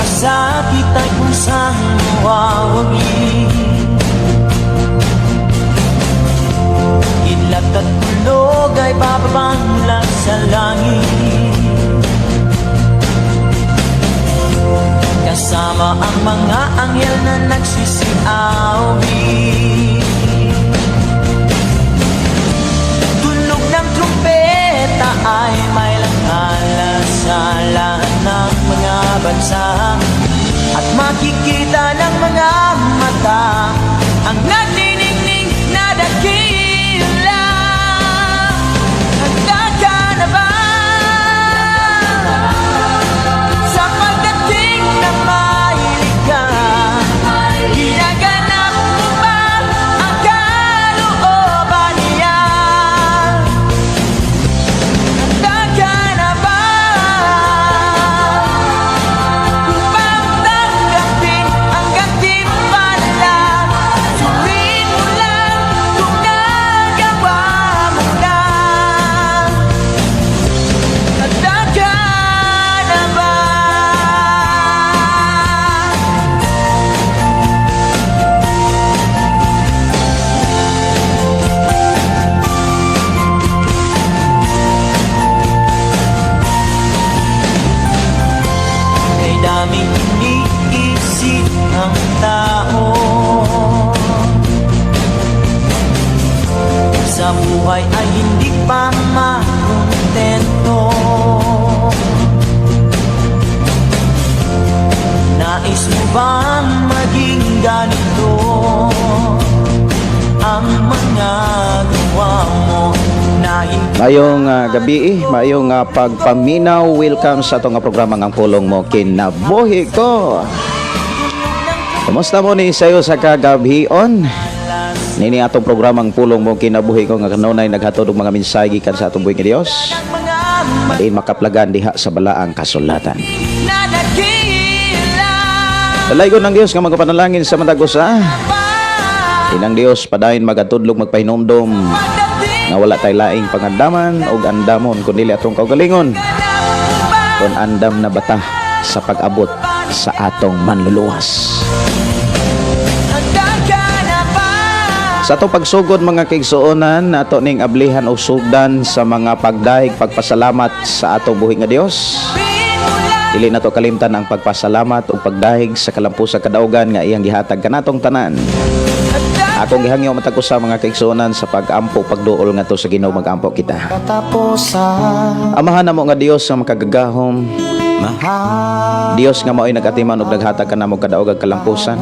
Pasakit ay kung saan mawawagi. Kidlat at kulog ay bababa mula sa langit, kasama ang mga anghel na nagsisiawit. Tunog ng trumpeta ay may langala sa lahat ng mga bansa, at makikita ng mga mata ang nagniningning na dakila. Handa ka na ba sa pagdating ng Maynila? Ginaganap mo ba ang kalooban niya? Handa ka na ba upang tanggapin ang gantimpala? Suriin mo lang kung nagawa mo na. Handa ka na ba? Kay daming iniisip ng tao, sa buhay ay hindi pa makontento. Nais mo bang maging ganito ang mga gawa mo na hindi Maayong gabi, maayong pagpaminaw. Welcome sa atong nga programa ng Pulong Mo Kinabuhi Ko. Kumusta mo ni sayo sa kagabhion? Nini atong programang Pulong Mo Kinabuhi Ko nga kanunay naghatod og mga mensahe gikan sa atong buhi nga Dios. mga Diin makaplagan diha sa balaang kasulatan. na dakila. Dalaygon ng Dios nga magapanalangin sa matag usa. Inang Dios padayon magatudlog, magpahinumdom Pagdating nga wala tay laing pangandaman og andamon kun dili atong kaugalingon, kung andam na bata sa pag-abot sa atong manluluwas. Handa ka na ba? Sa atong pagsugod, mga kaigsuonan, ato ning ablihan og sugdan sa mga pagdahig, pagpasalamat sa atong buhi nga Dios. Sabihin mo lang Dili nato kalimtan ang pagpasalamat ug pagdahig sa kalampusang kadaugan nga iyang gihatag kanatong tanan. Handa Akong gihangyo matag usa, mga kaigsuonan, sa pag-ampo, pagduol ngadto sa Ginoo, magampo kita. Katapusan. Amahan namo nga Dios nga makagagahom, Mahal. Dios nga maoy nagatiman ug naghatag kanamo kadaog ug kalampusan.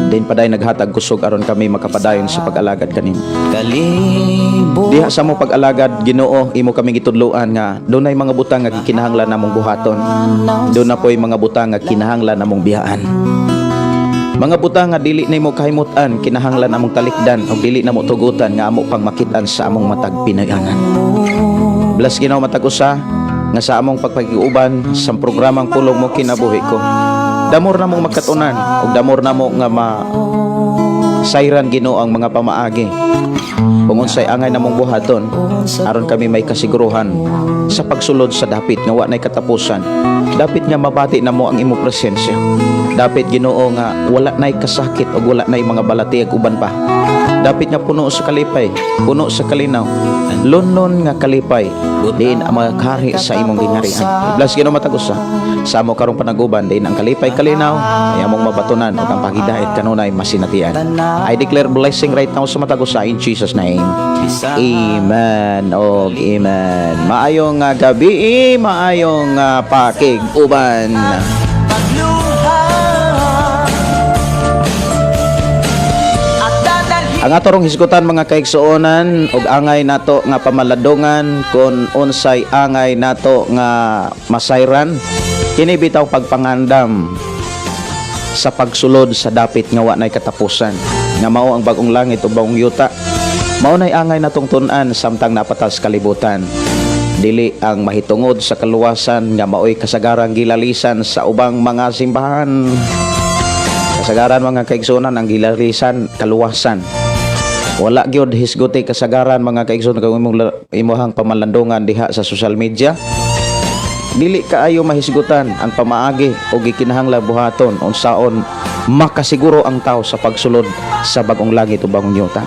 Din paday naghatag kusog aron kami makapadayon sa pag-alagad kanimo. Kalibot. Diha sa mo pag-alagad, Ginoo, imo kami gitudloan nga dunay mga butang nga gikinahanglan namong buhaton. Doon na po'y mga butang nga kinahanglan namong biyaan. Mga butang nga dili nimo kahimut-an, kinahanglan among talikdan ug dili namo tugutan nga amo pang makit-an sa among matag Pinoyanan. Bless, Ginoo, matag usa nga sa among pagpakiuban sa programang Pulong Mo Kinabuhi Ko. Damor namong magkatunan ug damor namo nga ma sayran, Ginoo, ang mga pamaagi kung unsay angay namong buhaton aron kami may kasiguruhan sa pagsulod sa dapit nga wa nay katapusan. Dapit nga mabati namo ang imong presensya. Dapit, Ginoo, nga wala nay kasakit ug wala nay mga balatiag uban pa. Dapit nga puno sa kalipay, puno sa kalinaw, lunlon nga kalipay diin ang mga kari sa imong gingharian. Bless, Ginoo, matag usa sa amo karong panaguban diin ang kalipay, kalinaw ay among mabatunan ug ang pagidait kanunay masinatian. I declare blessing right now sa matag usa in Jesus' name. Amen og amen. Maayong gabi, maayong pakig-uban. Pagluha at dadalhin Ang atorong hisgutan, mga kaigsuonan, ug angay nato nga pamaladungan kung unsay angay nato nga masayran kini bitaw pagpangandam sa pagsulod sa dapit nga wa nay katapusan nga mao ang bagong langit ug bagong yuta. Mao nay angay natong tun-an samtang napatas kalibutan, dili ang mahitungod sa kaluwasan nga maoy kasagarang gilalisan sa ubang mga simbahan. Kasagaran, mga kaigsuonan, ang gilalisan kaluwasan. Wala gyud hisguti kasagaran, mga kaigsoon, kung imong imuhang pamalandungan diha sa social media. Dili kaayo mahisgutan ang pamaagi o gikinahanglan buhaton unsaon makasiguro ang tao sa pagsulod sa bagong langit o bagong yuta.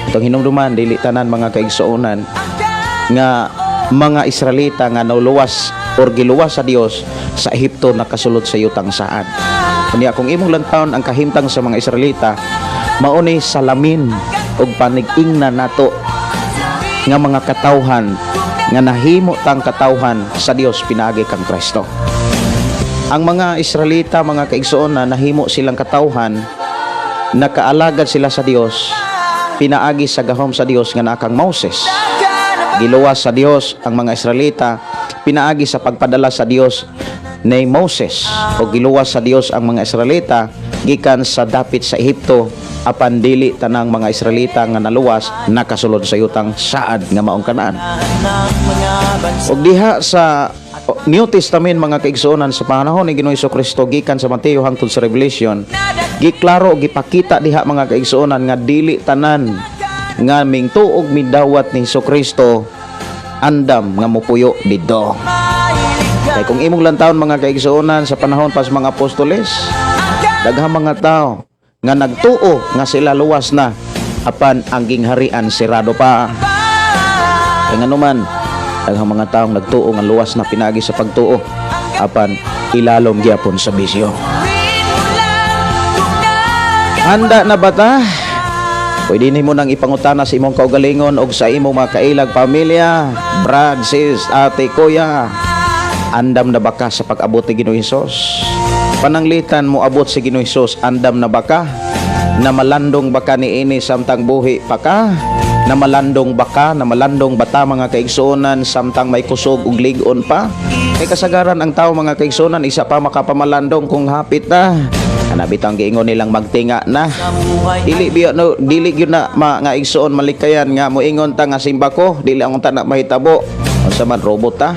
Atong hinumduman, dili tanan, mga kaigsuonan, nga mga Israelita nga nauluwas or giluwas sa Dios sa Ehipto nakasulod sa yutang saad. Unya kung imong lantawon ang kahimtang sa mga Israelita, mao ni salamin og panig-ingna nato nga mga katawhan nga nahimo tang katawhan sa Dios pinaagi kang Kristo. Ang mga Israelita, mga kaigsoon, na nahimo silang katawhan, nakaalagad sila sa Dios pinaagi sa gahom sa Dios nga naa kang Moses. Giluwas sa Dios ang mga Israelita pinaagi sa pagpadala sa Dios ni Moses o giluwas sa Dios ang mga Israelita gikan sa dapit sa Ehipto, apan dili tanang mga Israelita nga naluwas nakasulod sa yutang saad nga maong Kanaan. Ng mga bansa. Og diha sa New Testament, mga kaigsuonan, sa panahon ni Ginoong Kristo, gikan sa Mateo hangtod sa Revelation, giklaro, gipakita diha, mga kaigsuonan, nga dili tanan nga mingtuo og midawat ni Kristo andam nga mopuyo didto. Kay kung imong lantawon, mga kaigsuonan, sa panahon pa sa mga apostoles, daghang mga tao nga nagtuo nga sila luwas na, apan ang gingharian sirado pa. Kay nganuman, daghang mga taong nagtuo nga luwas na pinagi sa pagtuo, apan ilalom gyapon sa bisyo. Handa na ba ta? Pwede nimo nang ipangutana sa imong kaugalingon og sa imong mga kailag pamilya, brad, sis, ate, kuya. Andam na ba ka sa pag-abot ni Ginoong Hesus? Pananglitan mo abot si Ginoong Hesus, andam na ba ka? Na malandong ba ka niini samtang buhi pa ka? Na malandong ba ka? Na malandong bata, mga kaigsuonan, samtang may kusog ug lig-on pa? Kay kasagaran ang tao, mga kaigsuonan, isa pa makapamalandong kung hapit na. Kana bitang giingon nilang magtinga na. Buhay. Dili biya no, dili gyud na ma, nga igsuon malikayan nga moingon ta nga simba ko, dili ang unta na mahitabo. Unsa man, robot ta?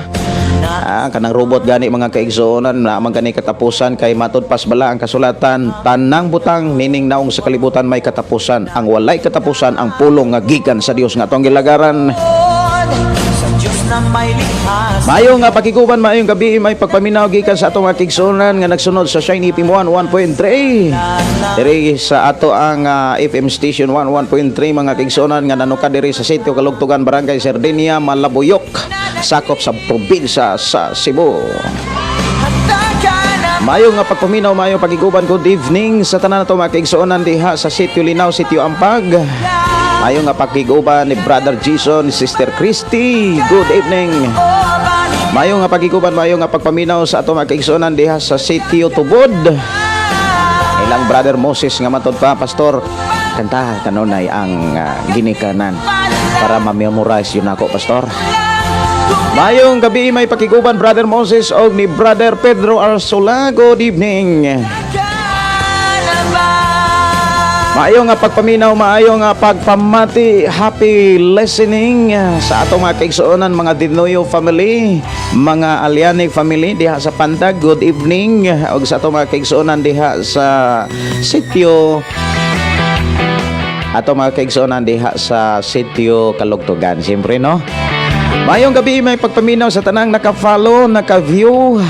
Ah, kanang robot gani, mga kaigsuonan, na man gani katapusan, kay matud pas bala ang kasulatan, tanang butang nining naong sa kalibutan may katapusan. Ang walay katapusan ang pulong nga gikan sa Dios nga atong gilagaran. Sa Diyos na may likas. Maayo nga pakiguban, maayong gabi, may pagpaminaw gikan sa atong mga kaigsuonan nga nagsunod sa Shiny FM 1 1.3. Diri sa ato ang FM station 1 1.3, mga kaigsuonan, nga nanuka diri sa sitio Kalugtugan, Barangay Sardinia, Malabuyok, sakop sa probinsya sa Cebu. Handa ka na. Maayo nga pagpaminaw, maayo pagiguban, good evening sa tanan nato mga kaigsuonan diha sa Sitio Linaw, Sitio Ampag. Maayo nga pakiguban ni Brother Jason, Sister Christy. Good evening. Maayo nga pagiguban, maayo nga pagpaminaw sa ato mga kaigsuonan diha sa Sitio Tubod. Ilang Brother Moses nga matod pa, "Pastor, kanta kanunay ang ginikanan para ma-memorize yun ako, Pastor." Mayong gabi, may pakiguban, Brother Moses og ni Brother Pedro Arsola. Good evening. Maayo nga pagpaminaw, maayo nga pagpamati, happy listening sa atong mga kaigsuonan, mga Dinoyo family, mga Alianic family diha sa Pandag. Good evening og sa atong mga kaigsuonan diha sa sitio, ato mga kaigsuonan diha sa sitio Kalugtugan. Siyempre, no? Mayong gabi, may pagpaminaw sa tanang naka-follow, naka-view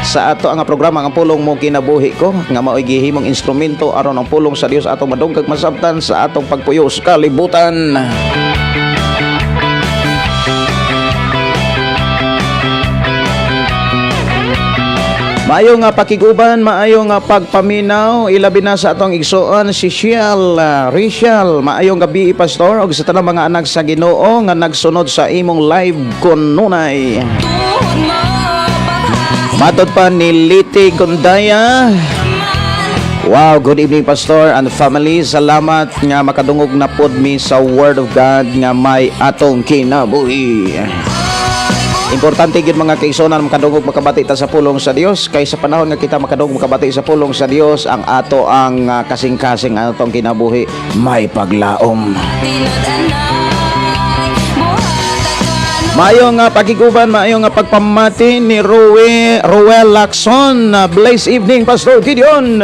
sa ato ang programa ang Pulong Mo Kinabuhi Ko, nga mao'y gihimong instrumento aron ang pulong sa Dios atong madungkag masabtan sa atong pagpuyo sa kalibutan. Maayo nga pakiguban, maayo nga pagpaminaw, ilabi na sa atong igsoon si Shiel, Rachel. Maayong gabi, Pastor, ug sa tanang mga anak sa Ginoo nga nagsunod sa imong live kununay. Matod pa ni Liti Gundaya. Wow, good evening, Pastor and family. Salamat nga makadungog na pod mi sa Word of God nga may atong kinabuhi. Importante gyud, mga kaigsuonan, makadungog, makabati ta sa pulong sa Dios, kay sa panahon nga kita makadungog, makabati sa pulong sa Dios, ang ato ang kasing-kasing ang atong kinabuhi may paglaom. Maayo nga pakiguban, maayo nga pagpamati ni Rowe, Roel Lacson. Blessed evening, Pastor Gideon.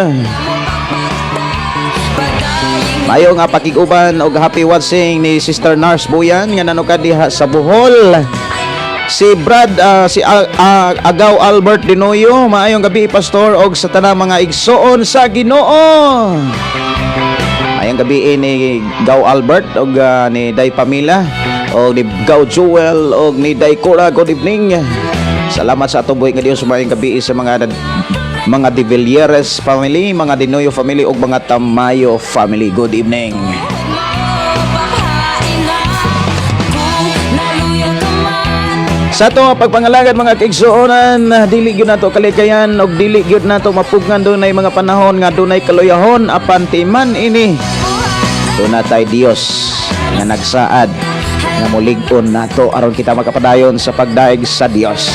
Maayo nga pakiguban og happy watching ni Sister Nars Buyan nga nanuka diha sa Bohol. Si Brad, si Agaw Albert Dinoyo, maayong gabi, Pastor, og sa tanang mga igsoon sa Ginoo. Maayong gabi ni Gaw Albert og ni Day Pamela og ni Gaw Joel og ni Day Cora. Good evening. Salamat sa atong buhi nga Dios. Maayong gabi sa mga De Villieres family, mga Dinoyo family ug mga Tamayo family. Good evening. Bahain na kung naluya ka man. Sa ato nga pagpangalagad, mga kaigsuonan, dili gyud nato kalikayan og dili gyud nato mapugngan dunay mga panahon nga dunay kaluyahon, apan timan ini duna tay Dios nga nagsaad nga mulig-on nato aron kita makapadayon sa pagdaig sa Dios.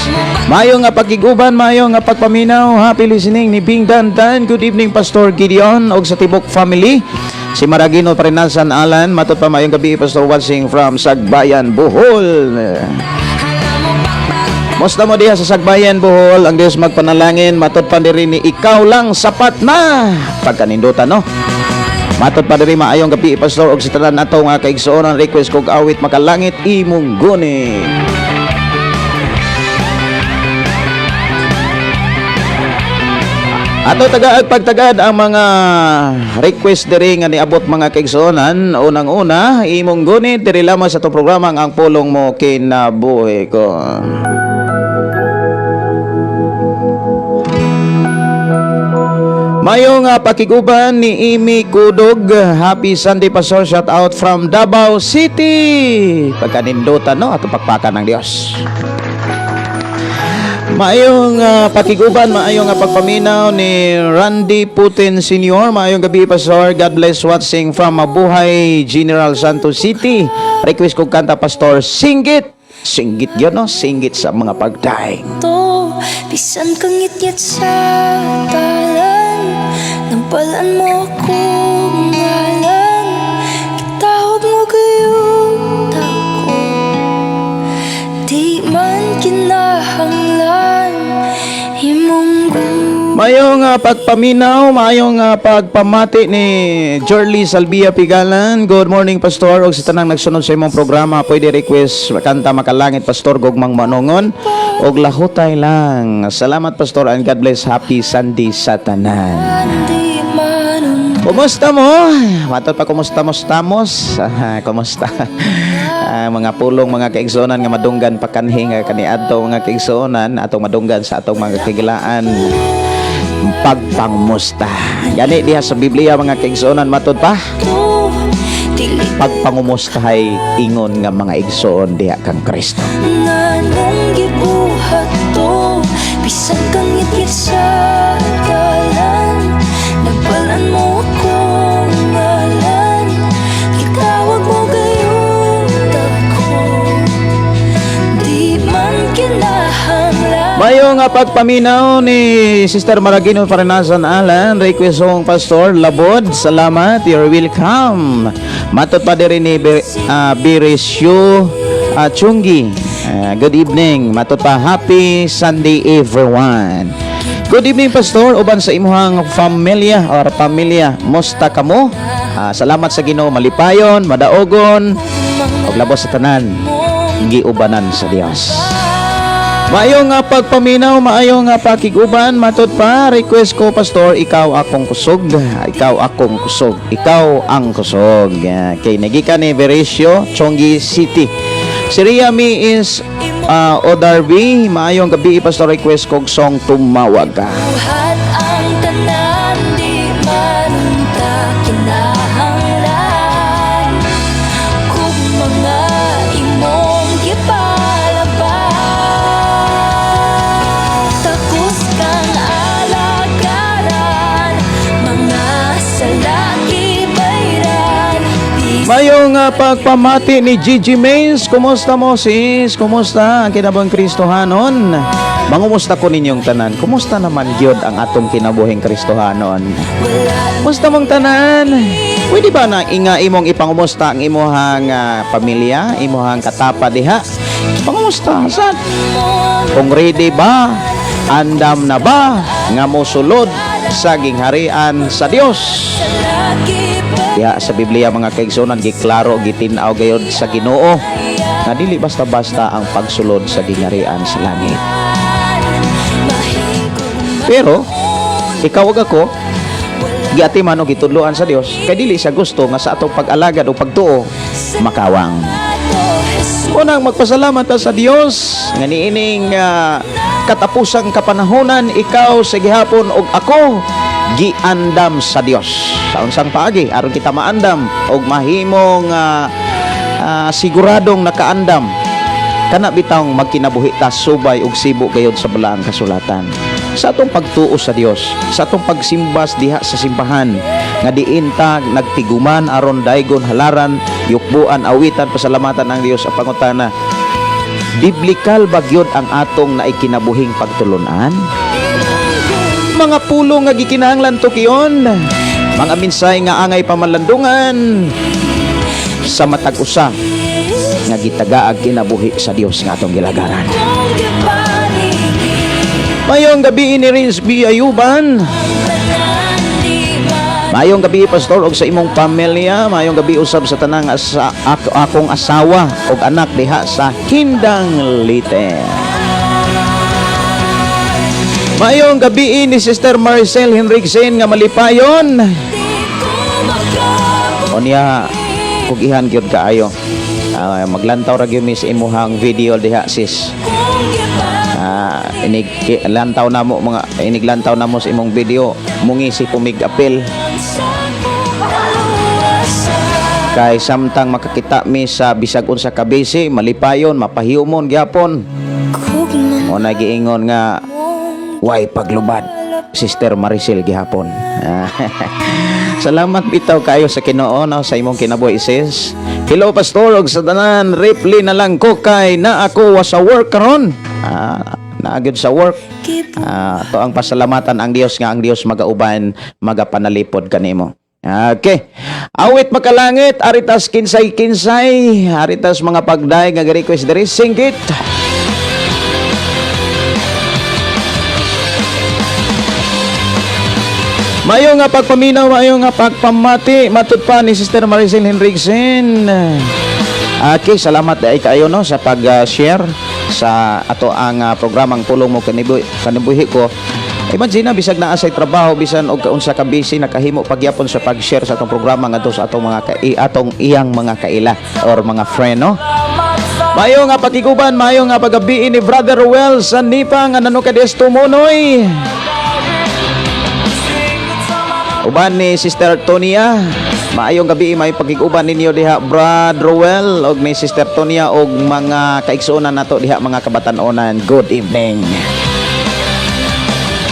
Maayo nga pagkiguban, maayo nga pagpaminaw, happy listening ni Bing Dandan. Good evening, Pastor Gideon og sa tibok family. Si Maragino Parinasan Alan, matod pa, maayong gabi, Pastor, watching from Sagbayan, Bohol. Musta mo diha sa Sagbayan, Bohol? Ang Dios magpanalangin. Matod pa diri ni ikaw lang sapat na. Pagkanindutan, no? Matod pa diri, maayong gabi, Pastor, og sa tanan nato nga kaigsuonan, request kog awit "Makalangit Imong Guni". Ato tagaag pagtagad ang mga request diri nga niabot, mga kaigsuonan. Unang-una, "Imong Gunit" diri lamang sa atong programa "Ang Pulong Mo Kinabuhi Ko". Mayong pakiguban ni Amy Kudog. Happy Sunday, Pastor. Shout out from Davao City. Pagkanindutan, no? Ato pakpakan ng Dios. Maayong pakiguban, maayong pagpaminaw ni Randy Putin Sr. Maayong gabi, Pastor. God bless, watching from Mabuhay, General Santos City. Request kong kanta, Pastor, "Singgit". Singgit yun, no? Singgit sa mga pagdaing. To bisan kang ngitngit sa dalan, nabalan mo akong ngalan. Gitawag mo gayud ako. Di man kinahanglan imong Maayong pagpaminaw, maayong pagpamati ni Jorly Salvia Pigalan. Good morning, Pastor. Og sa tanang nagsunod sa imong programa, pwede request kanta "Makalangit", Pastor, Gugmang Manongon og "Lahutay Lang". Salamat, Pastor, and God bless. Happy Sunday sa tanan. Di man Kumusta mo? Matod pa, kumusta mo stamos? Ah, kumusta? Ah, mga pulong, mga kaigsuonan, nga madunggan pakanhi nga kaniadto, mga kaigsuonan, atong madunggan sa atong mga kagilaan pagpangmusta. Gani diha sa Biblia, mga kaigsuonan, matod pa to dili pagpangumustahay ingon nga mga igsoon diha kang Kristo. Nganong gibuhat to? Bisan kang ngitngit sa dalan, Nabalan mo akong ngalan. Gitawag mo gayud ako. Di man kinahanglan. Mayo nga pagpaminaw ni Sister Maragino Farinasan Alan, request song, Pastor, "Labod". Salamat, you're welcome. Matod pa diri ni Birisyo Chungi. Good evening. Matod pa, happy Sunday everyone. Good evening, Pastor, uban sa imuhang familia or pamilya. Musta kamo? Salamat sa Ginoo, malipayon, madaogon, ug labos sa tanan, giubanan sa Dios. Maayong nga pagpaminaw, maayong nga pakiguban, matod pa, request ko, Pastor, "Ikaw Akong Kusog", "Ikaw Akong Kusog", "Ikaw ang Kusog". Kay nagikan ni Verecio, Chongi City. Si Ria Mi is Odarby, maayong gabi, Pastor, request kog song "Tumawag Ka". Buhat ang tanan. Di man ta kinahanglan kung mga imong gipalabas. Takos kang alagaran. Mga salaki bayran. Mayong pagpamati ni Gigi Mays. Kumusta mo, sis? Kumusta ang kinabuhing Kristohanon? Mangumusta ko ninyong tanan. Kumusta naman gyud ang atong kinabuhing Kristohanon? Kumusta mong tanan? Pwede ba na inga imong ipangumusta ang imuhang pamilya, imuhang katapa diha? Pangumusta sad. Kung ready ba, andam na ba nga mosulod sa gingharian sa Dios? Diha sa Biblia, mga kaigsuonan, giklaro, gitin-aw gayod sa Ginoo. Nga dili basta-basta ang pagsulod sa gingharian sa langit. Pero ikaw ug ako giatiman og gitudloan sa Dios kay dili siya gusto nga sa atong pag-alagad o pagtuo makawang. Unang magpasalamat ta sa Dios nga niining katapusang kapanahonan, ikaw sa gihapon og ako giandam sa Dios. Sa unsang paagi aron kita maandam og mahimong siguradong nakaandam? Kana bitawng magkinabuhi ta subay og sibo gayod sa Balaang Kasulatan. Sa atong pagtuo sa Dios, sa atong pagsimbas diha sa simbahan, nga diin ta nagtiguman aron daygon, halaran, yukbuan, awitan, pasalamatan ang Dios. Ang pangutana, biblikal ba gyud ang atong naikinabuhing pagtulunan? Mga pulong nga gikinahanglan tukion, mga minsay nga angay pamalandungan sa matag usa nga gitagaag kinabuhi sa Dios nga atong gilagaran. Mayong gabi ni Rins B. Ayuban. Mayong gabi, Pastor, og sa imong pamilya, mayong gabi usab sa tanang akong asawa og anak diha sa Hindang, Leyte. Mayong gabi ni Sister Marcel Henriksen nga malipayon. Unya kug-ihan gyud kaayo. Maglantaw ra gyud mi sa imuhang video diha, sis. Inig lantaw na mo mga iniglantaw na mo sa imong video mungi si pumig apel kay samtang makakita mi sa bisag unsa ka busy, malipayon, mapahiyumon gyapon mo na giingon nga way paglubad, Sister Maricel gihapon. Salamat bitaw kayo sa Ginoo, no, sa imong kinabuhi, sis. Hello, Pastor, og sa tanan, reply na lang ko kay na ako wa sa work karon. Naa gyud sa work. To ang pasalamatan ang Dios nga ang Dios magauban, magapanalipod kanimo. Okay. Awit makalangit, aritas kinsay kinsay, aritas mga pagday nga request diri, singkit. Mayo nga pagpaminaw, mayo nga pagpamati, matud pa ni Sister Maricel Henriksen. Okay, salamat ay kayo, no, sa pag-share sa ato ang programang Pulong Mo Kanibuhi Ko. Imagine na bisag naa say trabaho, bisan og kaunsa ka busy, nakahimo pagyapon sa pag-share sa atong programa ngadto sa atong mga atong iyang mga kaila or mga friend, no. Mayo nga pakiguban, mayo nga pagabi ni Brother Ruel sa Nipa nga nanuka des Tumunoy. Uban ni Sister Tonia. Maayong gabi, may pagkiguban ninyo diha, Brad Ruel og ni Sister Tonia og mga kaigsuonan nato diha, mga kabatan-onan. Good evening.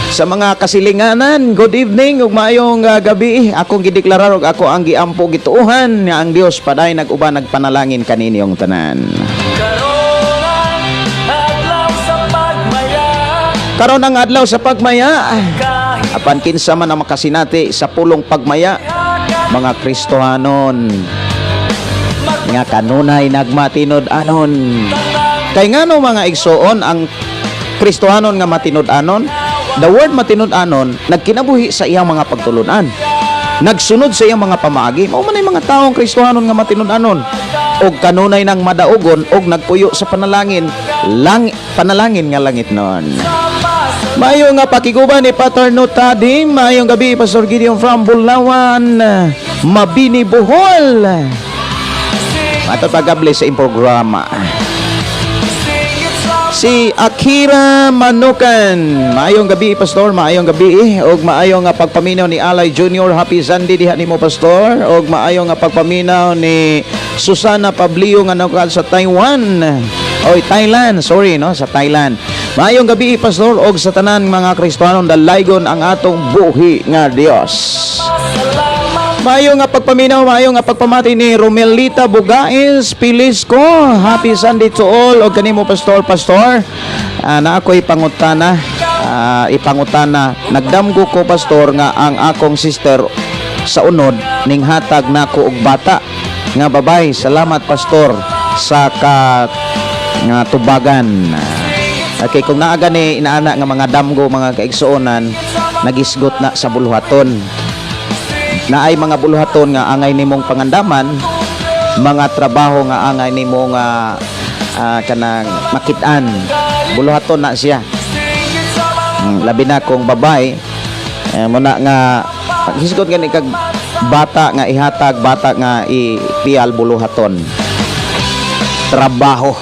Sa mga kasilinganan, good evening ug maayong gabi. Akong gideklarar og ako ang giampo, gituohan nga ang Dios paday nag-uban, nagpanalangin kaninyong tanan. Karon ang adlaw sa pagmaya. Karon ang adlaw sa pagmaya. Kahit Apan kinsa man ang makasinati sa pulong pagmaya, mga Kristohanon nga kanunay nagmatinud-anon. Kay ngano, mga igsoon, ang Kristohanon nga matinud-anon? The word matinud-anon, nagkinabuhi sa iyang mga pagtulunan. Nagsunod sa iyang mga pamaagi. Mao man ay mga taong Kristohanon nga matinud-anon. Og kanunay nang madaugon og nagpuyo sa panalangin, lang panalangin nga langit nun. Mayo nga pakiguban ni Paterno Tadim. Mayong gabi, Pastor Gideon from Bulawan, Mabini, Bohol. Matod pagable sa iyong programa. Si Akira Manukan. Maayong gabi, Pastor. Maayong gabi. Og maayong nga pagpaminaw ni Alay Junior. Happy Sunday diha nimo, Pastor. Og maayong nga pagpaminaw ni Susana Pablio nga nagkal sa Taiwan. Oy, Thailand. Sorry, no, sa Thailand. Maayong gabi, Pastor, og sa tanan mga Kristohanon, dalaygon ang atong buhi nga Dios. Maayo nga pagpaminaw, maayo nga pagpamati ni Romelita Bugais Pilisco. Happy Sunday to all. Og kanimo, Pastor, Pastor. Na ako'y pangutana, ipangutana. Nagdamgo ko, Pastor, nga ang akong sister sa unod ning hatag nako og bata nga babay. Salamat, Pastor, sa ka nga tubagan. Okay, kung naa gani inaana nga mga damgo, mga kaigsuonan, nagisgot na sa buluhaton, naay mga buluhaton nga angay nimong pangandaman. Mga trabaho nga angay nimo nga kanang makitaan, buluhaton na siya. Labi na kung babae eh, muna nga paghisgot gani kag bata nga ihatag, bata nga ipiyal, buluhaton, trabaho.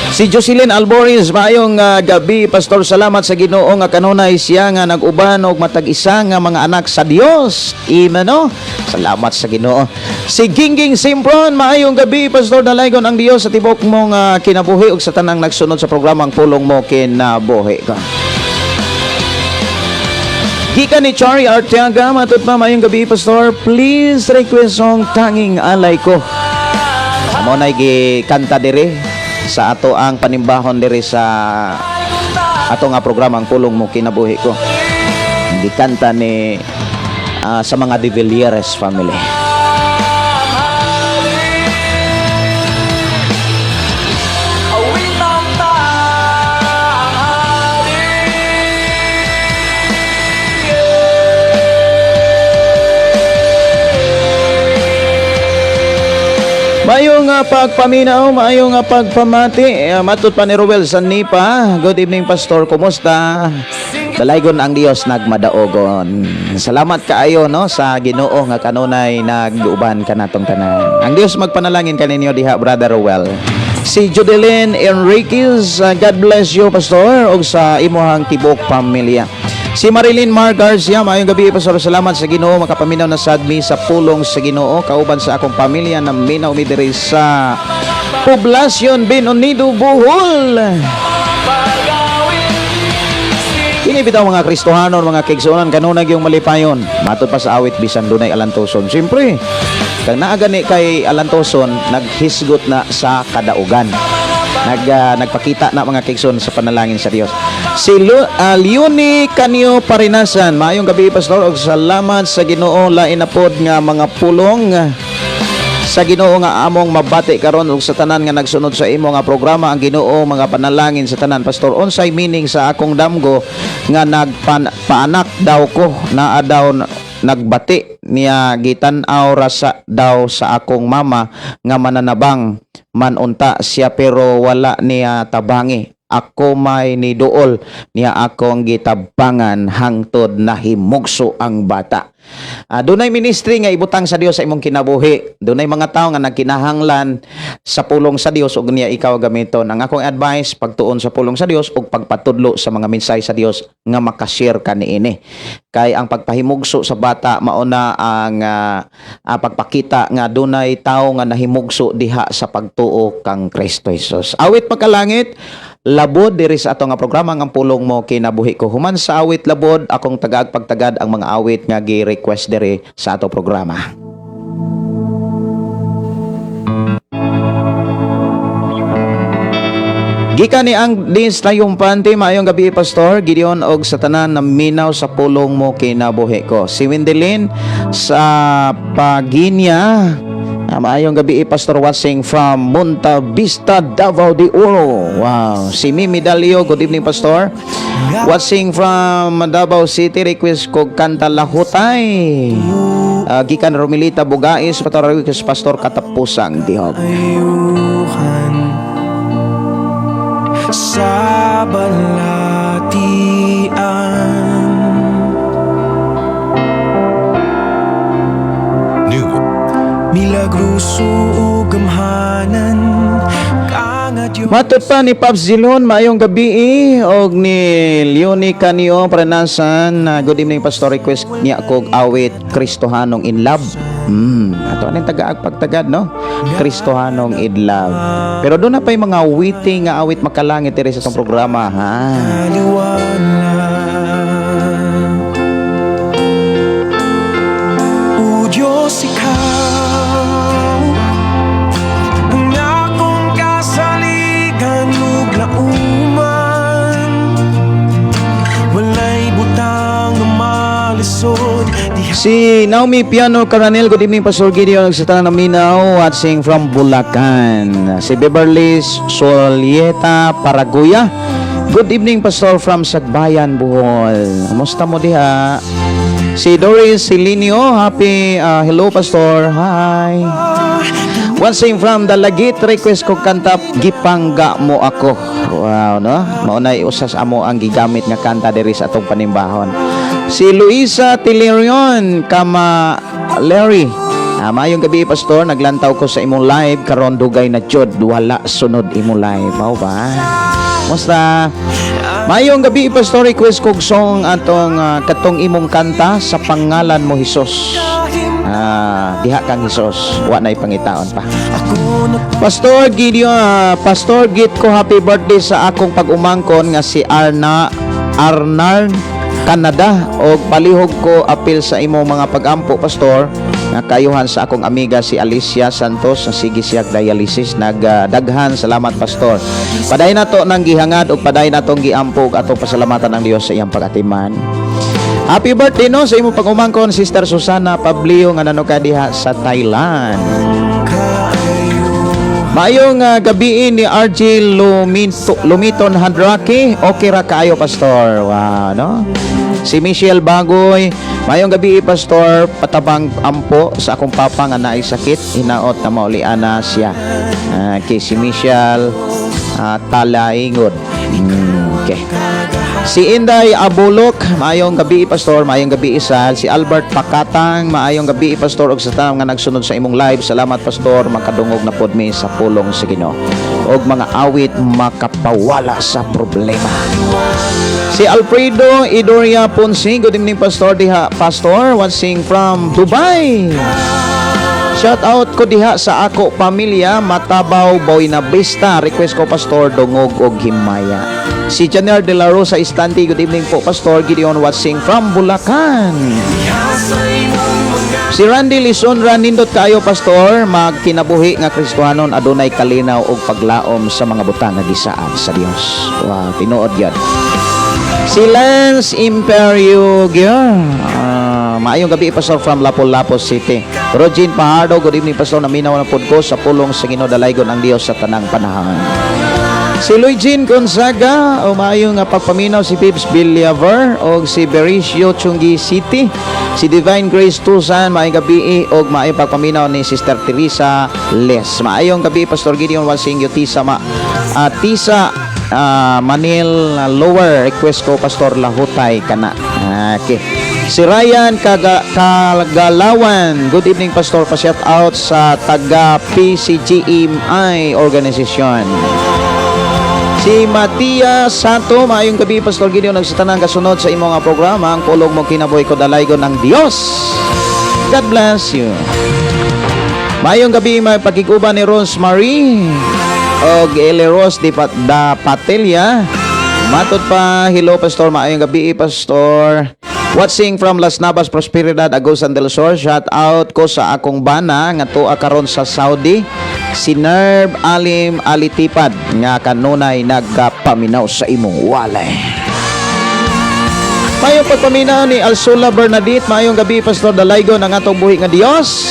Si Jocelyn Alboris, maayong gabi, Pastor. Salamat sa Ginoo nga kanunay siya nga nag-uban og matag isa nga mga anak sa Dios. Amen, no? Salamat sa Ginoo. Si Gingging Simpron, maayong gabi, Pastor. Dalaygon ang Dios sa tibok mong kinabuhi ug sa tanang nagsunod sa programang Pulong Mo Kinabuhi Ko. Gikan ni Chari Arteaga, matut pa, maayong gabi, Pastor. Please request song "Tanging Alay Ko". Amo na gikanta diri sa ato ang panimbahon diri sa ato nga programa, ang Pulong Mo Kinabuhi Ko. Gikanta ni sa mga De Villieres family. Awitang tanghali. Maayong pagpaminaw, maayong pagpamati. Matod pa ni Ruel Sanipa. Good evening, Pastor. Kumusta? Dalaygon ang Dios, nagmadaogon. Salamat kaayo, no, sa Ginoo nga kanunay nag-uban kanatong tanan. Ang Dios magpanalangin kaninyo diha, Brother Ruel. Si Judeline Enriquez, God bless you, Pastor, ug sa imuhang tibok pamilya. Si Marilyn Mar Garcia, maayong gabi, Pastor. Salamat sa Ginoo, makapaminaw na sad mi sa pulong sa Ginoo kauban sa akong pamilya na minaw mi diri sa Poblacion Bien Unido, Bohol. Kini bitaw mga Kristohanon, mga kaigsuonan, kanunay yung malipayon. Matod pa sa awit, bisan dunay alantoson. Siyempre, kang naa gani kay alantoson, naghisgot na sa kadaugan. Nagpakita na, mga kaigsoon, sa panalangin sa Dios. Si Leonie Canio Parinasan, maayong gabi, Pastor, ug salamat sa Ginoo, lain na pod nga mga pulong sa Ginoo nga among mabati karon ug sa tanan nga nagsunod sa imo nga programa. Ang Ginoo mga panalangin sa tanan. Pastor, unsay meaning sa akong damgo nga nagpaanak daw ko, naa daw nagbati niya, gitan-aw ra sa daw sa akong mama nga mananabang man unta siya pero wala niya tabangi ako, may niduol niya akong gitabangan hangtod nahimugso ang bata? Dunay ministry nga ibutang sa Dios sa imong kinabuhi. Dunay mga tawo nga nagkinahanglan sa pulong sa Dios ug niya ikaw gamiton. Ang akong advice, pagtuon sa pulong sa Dios ug pagpatudlo sa mga mensahe sa Dios nga makashare ka niini. Kay ang pagpahimugso sa bata mao na ang pagpakita nga dunay tawo nga nahimugso diha sa pagtuo kang Kristo Jesus. Awit Makalangit labod diri sa ato nga programa nga Pulong Mo Kinabuhi Ko. Human sa awit labod, akong tagaag pagtagad ang mga awit nga gi-request diri sa ato programa. Gikan ni ang Dins Tayumpante, maayong gabi, Pastor Gideon, og sa tanan na minaw sa Pulong Mo Kinabuhi Ko. Si Wendelin sa Paginya, maayong gabi, Pastor, watching from Monta Vista, Davao de Oro. Wow. Si Mimi Dalio, good evening, Pastor. Watching from Davao City, request ko kanta "Lahutay". Gikan Romilita Bugais, Pastor, request "Pastor Katapusang Dihog". Ayuhan sa balatian. New Milagroso ug gamhanan kang Diyos. Matod pa ni Pops Zilon, maayong gabi eh, og ni Leonie Canio Pranasan, good evening, Pastor, request niya kog awit "Kristohanong in Love". Ato aning tagaag pagtagad, no? "Kristohanong in Love". Pero doon na pa yung mga witty nga awit makalangit diri sa itong programa, ha. Kaliwanag. O Diyos, ikaw ang akong kasaligan ug lauman. Walay butang nga malisod diha. Si Naomi Piano Caranel, good evening, Pastor Gideon, sa tanan naminaw, watching from Bulacan. Si Beverly Solieta Paraguya, good evening, Pastor, from Sagbayan, Bohol. Kumusta mo diha? Si Doris Silinio, happy, hello, Pastor, hi. Watching from Dalagit, request ko kanta "Gipangga Mo Ako". Wow, no? Mao na usas amo ang gigamit nga kanta diri sa atong panimbahon. Si Luisa Tilerion kama Larry. Ah, maayong gabi, Pastor, naglantaw ko sa imong live karon, dugay na jud wala sunod imong live. Mao ba? Musta? Maayong gabi, Pastor, request kog song atong katong imong kanta, "Sa Pangalan Mo Hesus". Ah, diha kang Hesus, wa nay pangitaon pa. Pastor Gideon, Pastor Git ko, happy birthday sa akong pag-umangkon nga si Arna Arnard Canada og palihog ko apil sa imong mga pagampo, Pastor, nga kayuhan sa akong amiga si Alicia Santos nga sige siya dialysis. Nagdaghan salamat, Pastor. Padayon nato nang gihangad og padayon natong giampo ug atong pasalamatan ang Dios sa iyang pagatiman. Happy birthday, no, sa imong pag-umangkon, Sister Susana Pablio, nga nanuka diha sa Thailand. Maayong gabi ni RJ Lumito, Lumiton Handraki. Okay ra kaayo, Pastor. Wow, no? Si Michelle Bagoy. Maayong gabi, Pastor. Patabang ampo sa akong papa nga naay sakit. Hinaot na maulian na siya. Okay, si Michelle Talaingod. Okay. Si Inday Abulok, maayong gabi, Pastor, maayong gabi isal. Si Albert Pakatang, maayong gabi, Pastor, ug sa tanan nga nagsunod sa imong live. Salamat, Pastor, makadungog na pod mi sa pulong sa Ginoo. Og mga awit makapawala sa problema. Si Alfredo Idoria Ponce, good evening, Pastor diha, Pastor, watching from Dubai. Shout out ko diha sa ako pamilya Matabaw, Buena Vista. Request ko, Pastor, "Dungog og Himaya". Si Janer de la Rosa Istante, good evening po, Pastor Gideon, watching from Bulacan. Si Randy Lisonra, nindot kaayo, Pastor, magkinabuhi nga Kristohanon adunay kalinaw og paglaom sa mga butang nga gisaad sa Dios. Wow, tinuod yan. Si Lance Imperio Gear. Ah, maayong gabi, Pastor, from Lapu-Lapu City. Rogin Pajardo, good evening, Pastor. Naminaw na pod ko sa pulong sa Ginoo, dalaygon ang Dios sa tanang panahon. Si Luigin Gonzaga, o maayong nga pagpaminaw si Pips Villaver o si Bericio Chungi City. Si Divine Grace Tusan, maayong gabi og maayong pagpaminaw ni Sister Teresa Les. Maayong gabi, Pastor Gideon, watching Yutisa ma Tisa Manil Lower, request ko, Pastor, "Lahutay Kana". Okay. Si Ryan Kagalawan, good evening, Pastor, pa shout out sa taga PCGMI organization. Si Matia Santo, maayong gabi, Pastor Gideon, ug sa tanang kasunod sa imong nga programa, ang pulong mo kinabuhi ko, dalaygon ng Dios. God bless you. Maayong gabi, may pagkikuban ni Rose Marie og Eli Rose di da Patelia. Matod pa, hello, Pastor, maayong gabi, Pastor. Watching from Las Navas, Prosperidad, Agusan del Sur. Shout out ko sa akong bana nga tuwa karon sa Saudi. Si Nerv Alim Alitipad nga kanunay nagpaminaw sa imong walay. Maayong pagpaminaw ni Alsula Bernadette, maayong gabi, Pastor, dalaygon ang atong buhi nga Dios.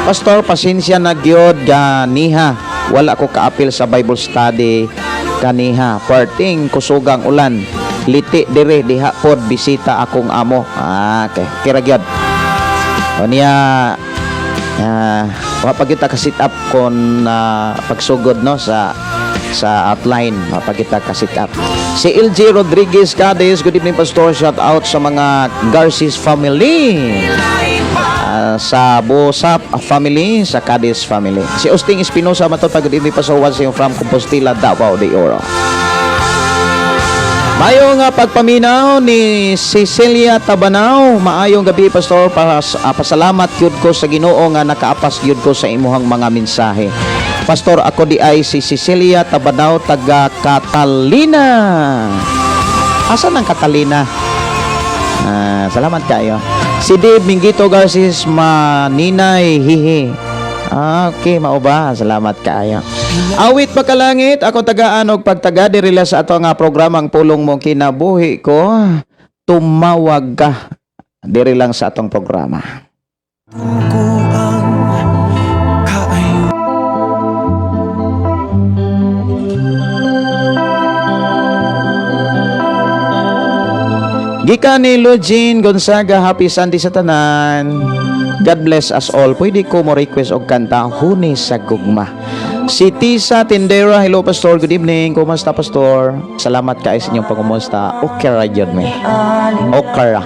Pastor, pasensya na gyud ganiha. Wala ko kaapil sa Bible study kaniha. Perting kusugang ulan. Liti dire diha pod bisita akong amo. Ah, okay. Kira gyud. O niya wa pa kita ka set up kon pagsugod, no, sa outline, wa pa kita ka set up. Si LG Rodriguez Cadiz, good evening, Pastor, shout out sa mga Garcis family. Ah, sa Bosap family, sa Cadiz family. Si Austin Espinosa, matod pa, good evening, Pastor, watching from Compostela, Davao de Oro. Maayong pagpaminaw ni Cecilia Tabanao. Maayong gabi, Pastor. Pasalamat gyud ko sa Ginoo nga nakaapas gyud ko sa imuhang mga mensahe. Pastor, ako di ay si Cecilia Tabanao, taga Catalina. Asa ng Catalina? Ah, salamat kayo. Si Dave Mingito Garcis Maninay hihi. Ah, okay, mao ba? Salamat kaayo. Awit Pakalangit, ako tagaan og pagtaga diri lang sa ato nga programang Pulong Mo Kinabuhi Ko. "Tumawag Ka". Diri lang sa atong programa. Ko ang kaayo. Gikan ni Lugin Gonzaga, happy Sunday sa tanan. God bless us all. Pwede ko mo request og kanta, "Huni sa Gugma." Si Tisa Tindera, hello, Pastor, good evening. Kumusta, Pastor? Salamat kay sa inyong pangumusta. Okay ra gyud me. Okay ra.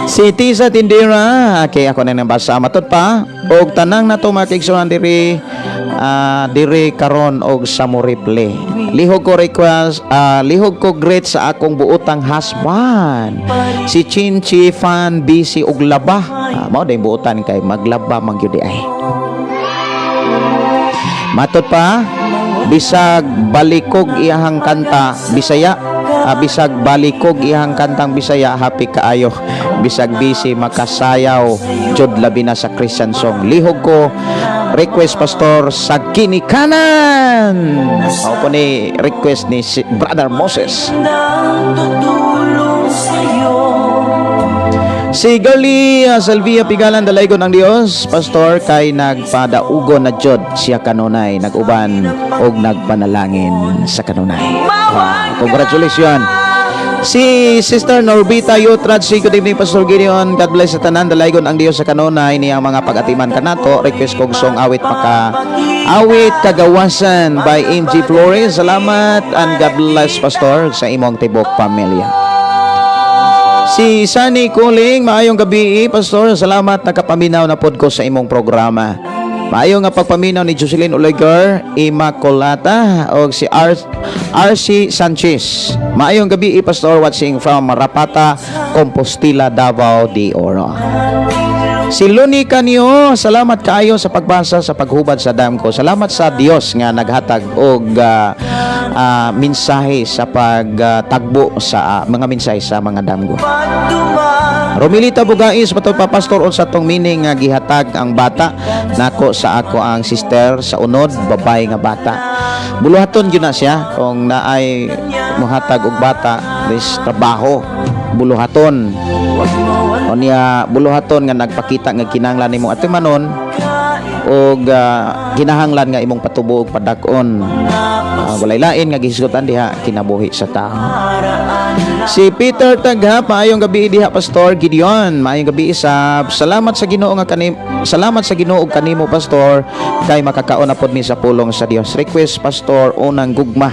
Si Tisa Tindera, okay, ako na nang basa. Matod pa, og tanang nato mga kaigsuonan diri diri karon og sa mo replay. Lihog ko request, lihog ko greet sa akong buotang husband. Si Chinchi Fan busy og laba. Mao day buotan kay maglaba man gyud ay. Matod pa, bisag balikog iyahang kanta Bisaya, bisag balikog iyahang kantang Bisaya, happy kaayo. Bisag busy makasayaw jud, labi na sa Christian song. Lihog ko request, Pastor, "Sa Ginikanan." Ako po ni request ni si Brother Moses. Nang tutulong sa'yo. Si Gali Salvia Pigalan, dalaygon ng Dios, Pastor, kay nagpadaugo na jud siya kanunay, nag-uban og nagpanalangin sa kanunay. Wow, congratulations. Si Sister Norbita Yutrad, si good evening, Pastor Gideon. God bless sa tanan, dalaygon ang Dios sa kanunay niyang mga pag-atiman kanato. Request kog song awit maka awit "Kagawasan" by MG Flores. Salamat and God bless, Pastor, sa imong tibok pamilya. Si Sunny Kuling, maayong gabi, Pastor. Salamat, nakapaminaw na pod ko sa imong programa. Maayo nga pagpaminaw ni Jocelyn Olegar, Immaculata, o si RC Sanchez. Maayong gabi, Pastor, watching from Marapata, Compostela, Davao de Oro. Si Luni Canio, salamat kaayo sa pagbasa sa paghubad sa damgo. Salamat sa Dios nga naghatag og mensahe sa pagtagbo sa mga mensahe sa mga damgo. Romilita Bugais, patod pa, Pastor, unsa tong meaning nga gihatag ang bata nako sa ako ang sister sa unod, babay nga bata? Buluhaton gyud na siya. Kung naay muhatag og bata, this trabaho, buluhaton. O niya buluhaton nga nagpakita nga kinahanglan nimo atimanon og kinahanglan nga imong patubo og padak-on. Walay lain nga gihisgutan diha, kinabuhi sa tao. Si Peter Tagha, maayong gabi diha, Pastor Gideon. Maayong gabi isab. Salamat sa Ginoo ug kanimo, Pastor, kay makakaon na pod mi sa pulong sa Dios. Request, Pastor, "Unang Gugma."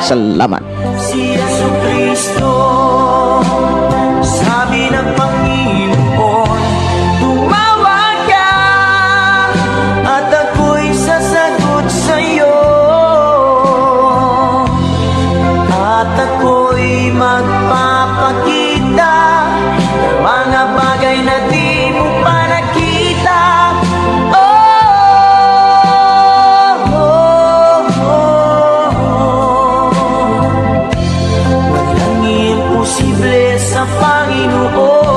Salamat. Si Yesu Kristo. Sabi ng Panginoon, "Tumawag ka at ako'y sasagot sa'yo. At ako'y magpapakita ng mga bagay na di mo pa nakita." Oh. Walang imposible sa Panginoon.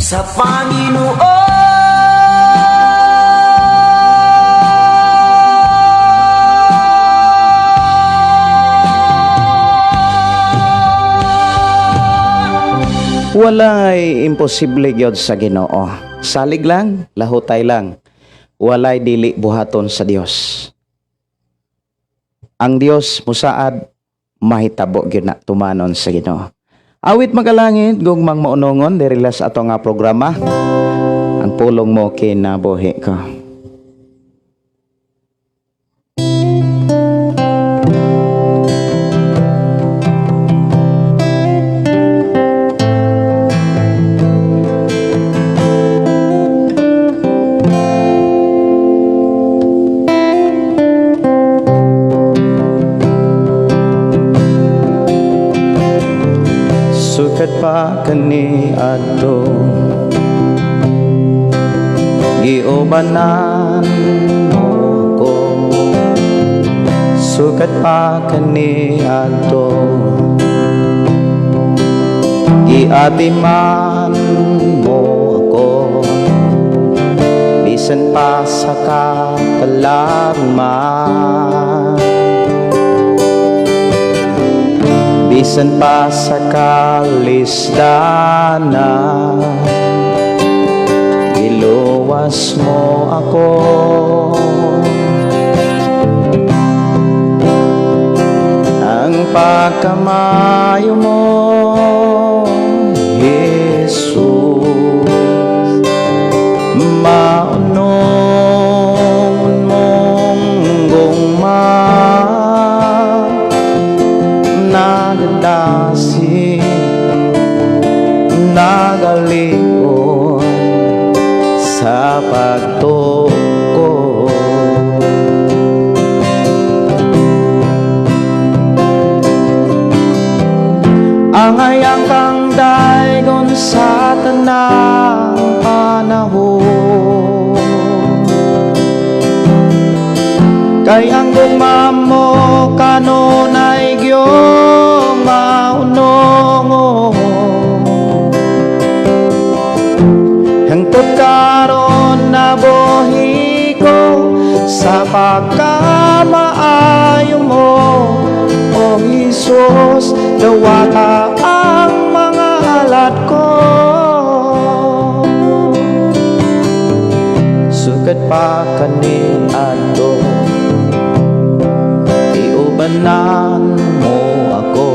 Sa Panginoon. Walay imposible gyud sa Ginoo. Salig lang, lahutay lang. Walay dili buhaton sa Dios. Ang Dios musaad, mahitabo gyud na tumanon sa Ginoo. Awit magalangit, gugmang maunongon diri sa ato nga programa. Ang pulong mo kinabuhi ko. Sukad pa kani adto, giubanan mo ko. Sukad pa kani adto, giatiman mo ako. Bisan pa sa katalagman, bisan pa sa kalisdanan, iluwas mo ako. Ang pagkamayo mo, Jesus, maunong mong gugma, nagadasi, nagalion sa pagtuo. Angayang kang daygon sa tanang panahon, kay ang gugma mo kanunay gyud maunongon. Hangtod karon nabuhi ko sa pagkamaayo mo, O Hesus, dawata ang mga alat ko. Sukad pa kani adto, iubanan mo ako.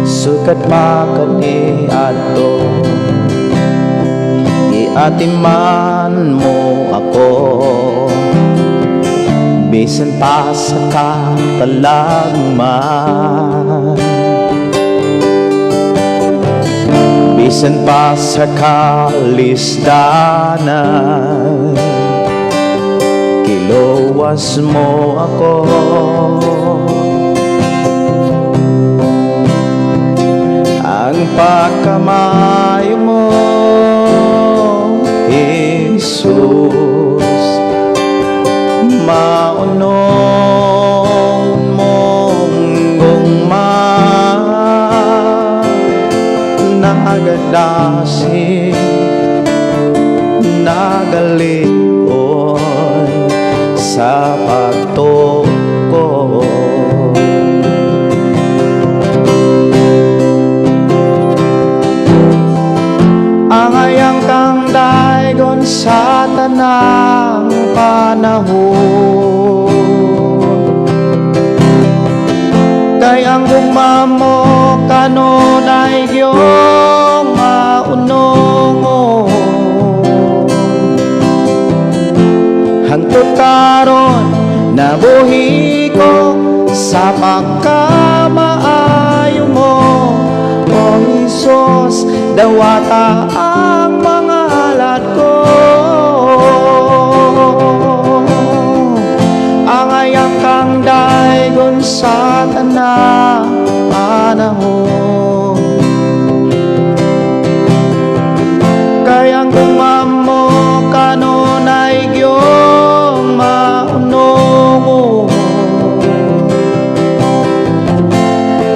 Sukad pa kani adto, iatiman mo ako. Bisan pa sa katalagman, bisan pa sa kalisdanan, kiluwas mo ako. Ang pagkamayo mo, Jesus, maunong mong gugma, nagadasi, nagalion sa pagtuo. Angayang kang daygon sa tanang panahon, kay ang gugma mo kanunay gyud maunongon. Hangtod karon nabuhi ko sa pagkamaayo mo, O Hesus, dawata ang mga alat ko. Angayang kang daygon sa tanang panahon, kay ang gugma mo kanunay gyud maunongon.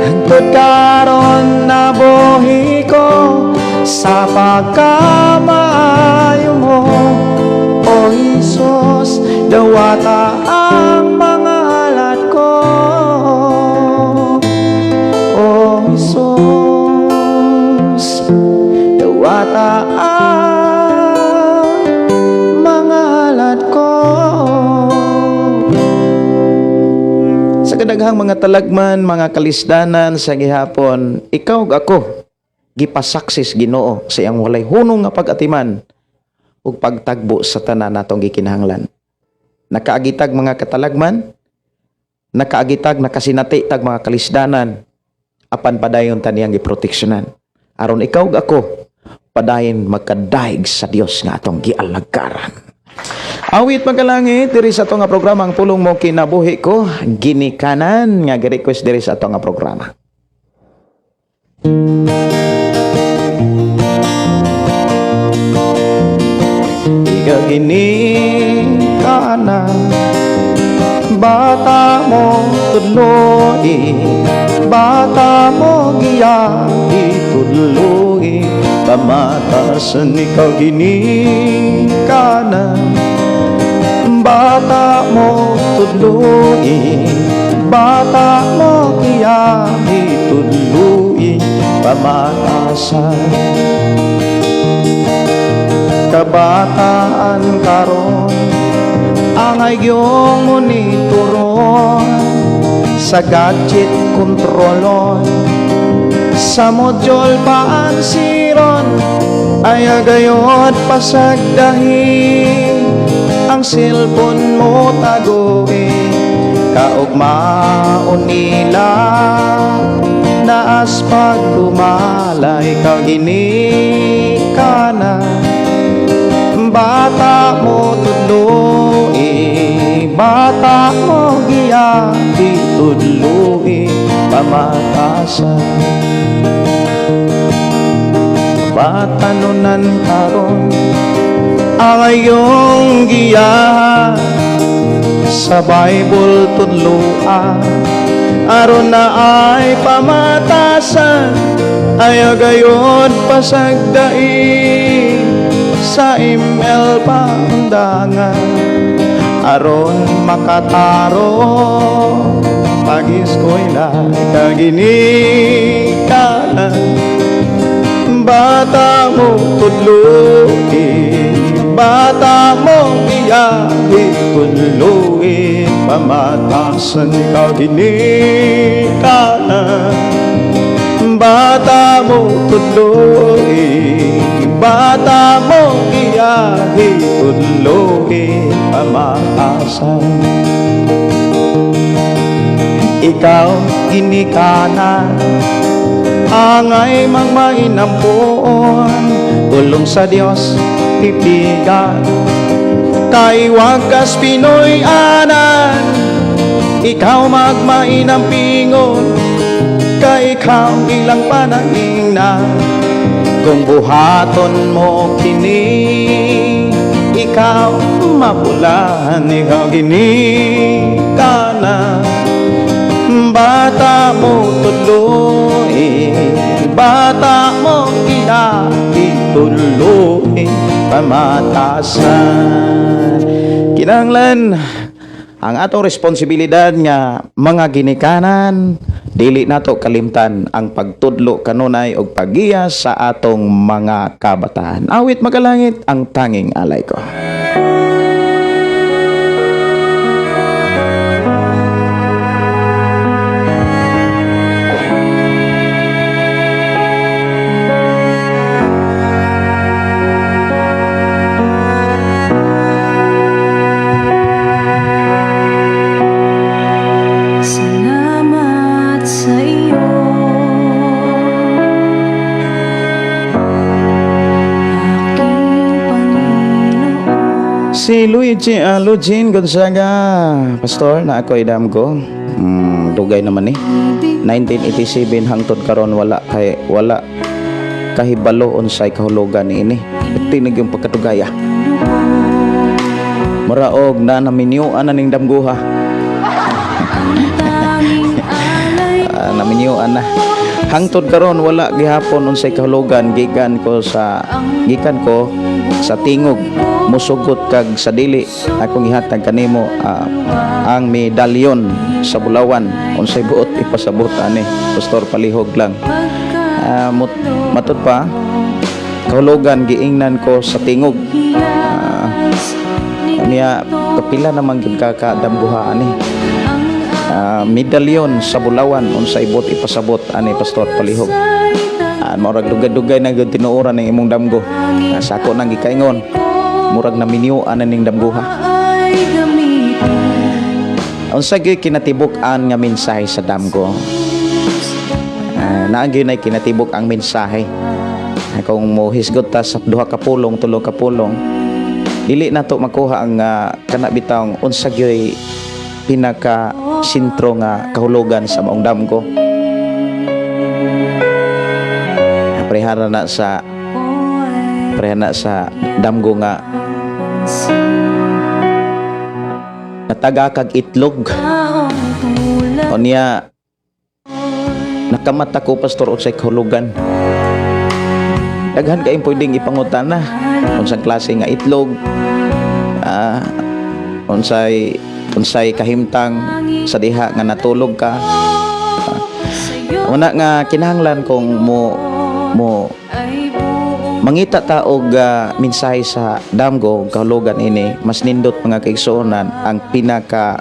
Hangtod karon nabuhi ko sa pagkamaayo mo. O Jesus, dawata ang mga halat ko. O Jesus, dawata ang mga halat ko. Sa kadaghang mga talagman, mga kalisdanan sa gihapon, ikaw ug ako gipasaksis Ginoo sa iyang walay hunong nga pag-atiman ug pagtagbo sa tanan natong gikinahanglan. Nakaagitag mga katalagman, nakaagitag, nakasinati tag mga kalisdanan, apan padayon ta niyang giproteksyonan. Aron ikaw ug ako padayon magkadaig sa Dios nga atong gialagaran. Awit Magalangit diri sa ato nga programa, Ang Pulong Mo Kinabuhi Ko, ginikanan nga gi-request diri sa ato nga programa. Ikaw ginikanan, bata mo tudloi, bata mo giya itudloi pamatasan. Ikaw ginikanan, bata mo tudloi, bata mo giya itudloi pamatasan. Kabataan karon ang iyong monitoron, sa gadget kontrolon, sa module paansiron, ay agayod pasagdahi ang cellphone mo tagoy kaugmaon nila naas pagdumala. Ikaw ginikanan, bata mo tudloi, bata mo giya itudloi pamatasan. Batanunan karon ang iyong giya sa Bible tudloan, aron na ay pamatasan, ay agayon pasagdai sa ML paundangan, aron makataro pag-eskwela. Kaginikanan, bata mo tudloi, bata mo iyahi tudloi pamatasan. Ikaw ginikanan, bata mo tudloi, bata mo iyahi tudloi pamatasan. Ikaw ginikanan, angay magmainampoon, tulong sa Dios pipigan, kay wagas Pinoy anan. Ikaw magmainampingon, kay ikaw ilang panaingnan. Kung buhaton mo kini, ikaw mapulahan. Ikaw ginikanan, bata mo tudloi, bata mo iya ituloi pamatasan. Kinahanglan ang atong responsibilidad nga mga ginikanan, dili nato kalimtan ang pagtudlo kanunay og paggiya sa atong mga kabataan. Awit Magalangit, Ang Tanging Alay Ko. Salamat sa iyo, aking Panginoon. Si Luigi Lugin Gonzaga, pastor na ako idam ko. Dugay naman eh. 1987 hangtod karon wala kay wala kahibalo unsay kahulugan niini. Tinig yung pagkatugaya. Maraog na naminyuan na ning damguha. Tanging alay Naminyuan na. Hangtod karon wala gihapon unsay kahulugan gikan ko sa tingog musugot kag sa dili akong gihatag kanimo ang medalyon sa bulawan. Unsay buot ipasabot ani, Pastor? Palihog lang. Matud pa kahulugan giingnan ko sa tingog. Niya kapila naman gyud ka kadamguha ani. Medalyon sa bulawan, unsay buot ipasabot ani, Pastor? Palihog. Murag dugay-dugay na gyud tinuoran ng imong damgo. Sa ako nang gikaingon, murag naminyoan na ning damguha. Unsa gyud kinatibuk-an nga mensahe sa damgo? Naa gyud nay kinatibuk ang mensahe. Kung mo hisgot ta sa duha ka pulong, tulo ka pulong, dili nato makuha ang kana bitawng unsa gyud pinaka sentro nga kahulugan sa maong damgo. Prehara na sa damgo nga nataga kag itlog. O niya nakamata ko, Pastor, unsay kahulugan. Daghan kayong pwedeng ipangutana unsang klase nga itlog, unsay kahimtang sa diha nga natulog ka. Una nga kinahanglan kung mo mo mangita ta og mensahe sa damgo, kahulugan ini, mas nindot, mga kaigsuonan, ang pinaka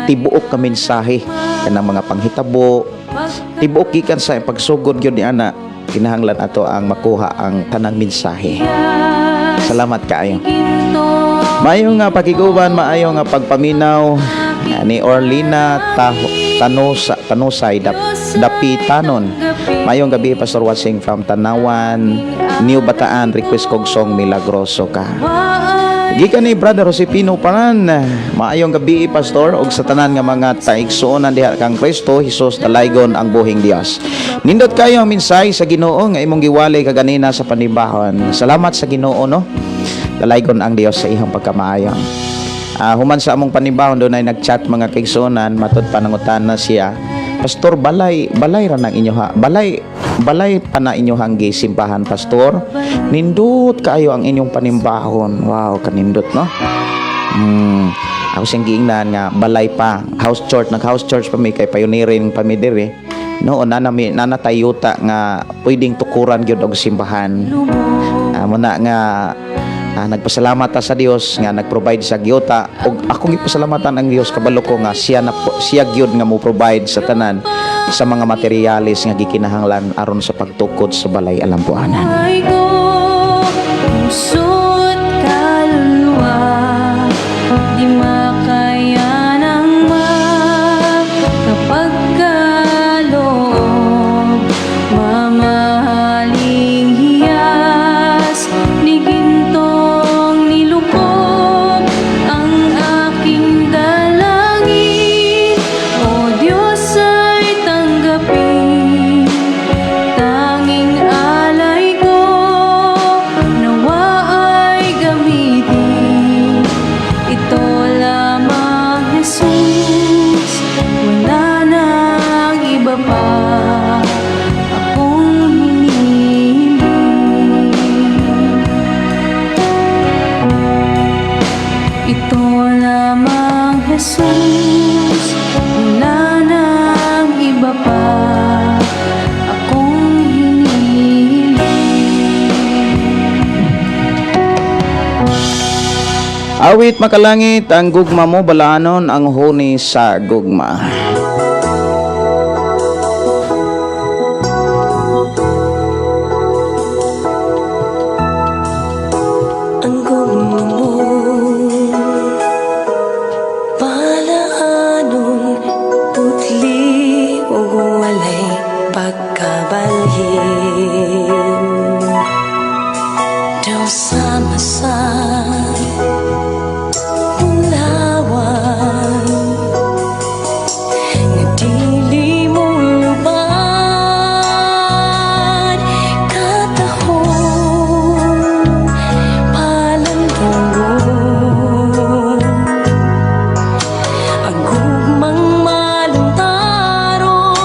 tibuok ka mensahe kanang mga panghitabo, tibuok gikan sa pagsugod gyud ni ana, kinahanglan ato ang makuha ang tanang mensahe. Salamat kaayo. Maayo nga pakiguban, maayo nga pagpaminaw ni Orlina Taho, Tanosa, Tanusay Dapitanon. Maayong gabi, Pastor, watching from Tanawan, New Bataan. Request kog song "Milagroso Ka". Gikan ni Brother Josepino Paran. Maayong gabi, Pastor, ug sa tanan nga mga taigsuonan diha kang Kristo Jesus. Dalaygon ang buhing Dios. Nindot kayo ang mensahe sa Ginoo nga imong giwali kaganina sa panimbahon. Salamat sa Ginoo, no. Dalaygon ang Dios sa iyang pagkamaayo. Human sa among panimbahon, doon ay nagchat, mga kaigsuonan, matud panangutan na siya. "Pastor, balay balay ra nang inyo ha. Balay balay pa na inyo hang gisimbahan, Pastor. Nindot kaayo ang inyong panimbahon." Wow, kanindot, no? Ako siyang giingnan nga balay pa. House church, nag house church pa mi kay pioneering pa mi diri. No, nana mi nana tayuta nga pwedeng tukuran gyud og simbahan. Muna nga nagpasalamat ta sa Dios nga nag-provide sa gyuta ug akong gipasalamatan ang Dios, kabalo ko nga siya na siya gyud nga mo provide sa tanan sa mga materyales nga gikinahanglan aron sa pagtukod sa balay alampuanan. Buhay ko, puso't kaluluwa, di makayanang makapagkaloob. Mamahaling hiyas, ni gintong nilukop, ang aking dalangin, O Diyos, ay tanggapin. Tanging alay ko, nawa ay gamitin. Ito lamang, Jesus, wala nang iba pa akong hinihiling. Ito lamang, Jesus, wala nang iba pa akong hinihiling. Awit makalangit ang gugma mo, balaanon ang huni sa gugma. Ang gugma mo balaanon, putli ug walay pagkabalhin. Daw sama sa bulawan nga dili mo lubad katahom palandungon ang gugmang malantaron.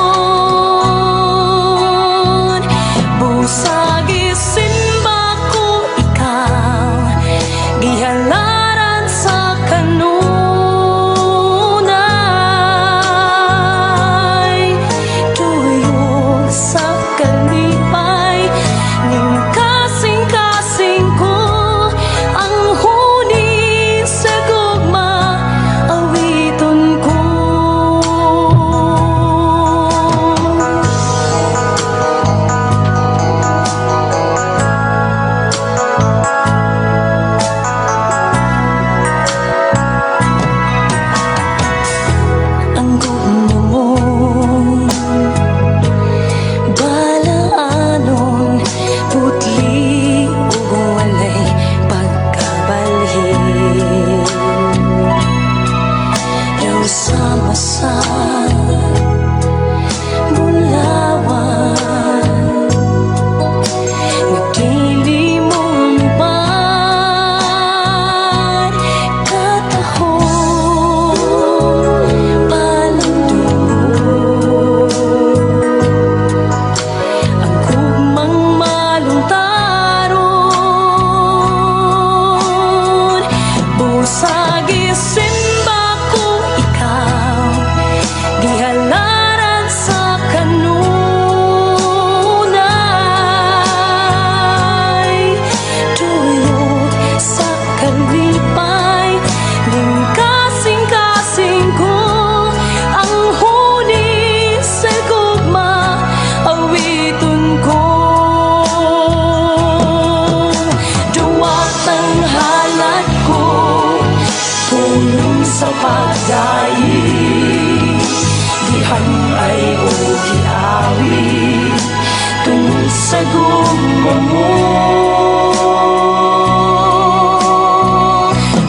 Sa gugma mo.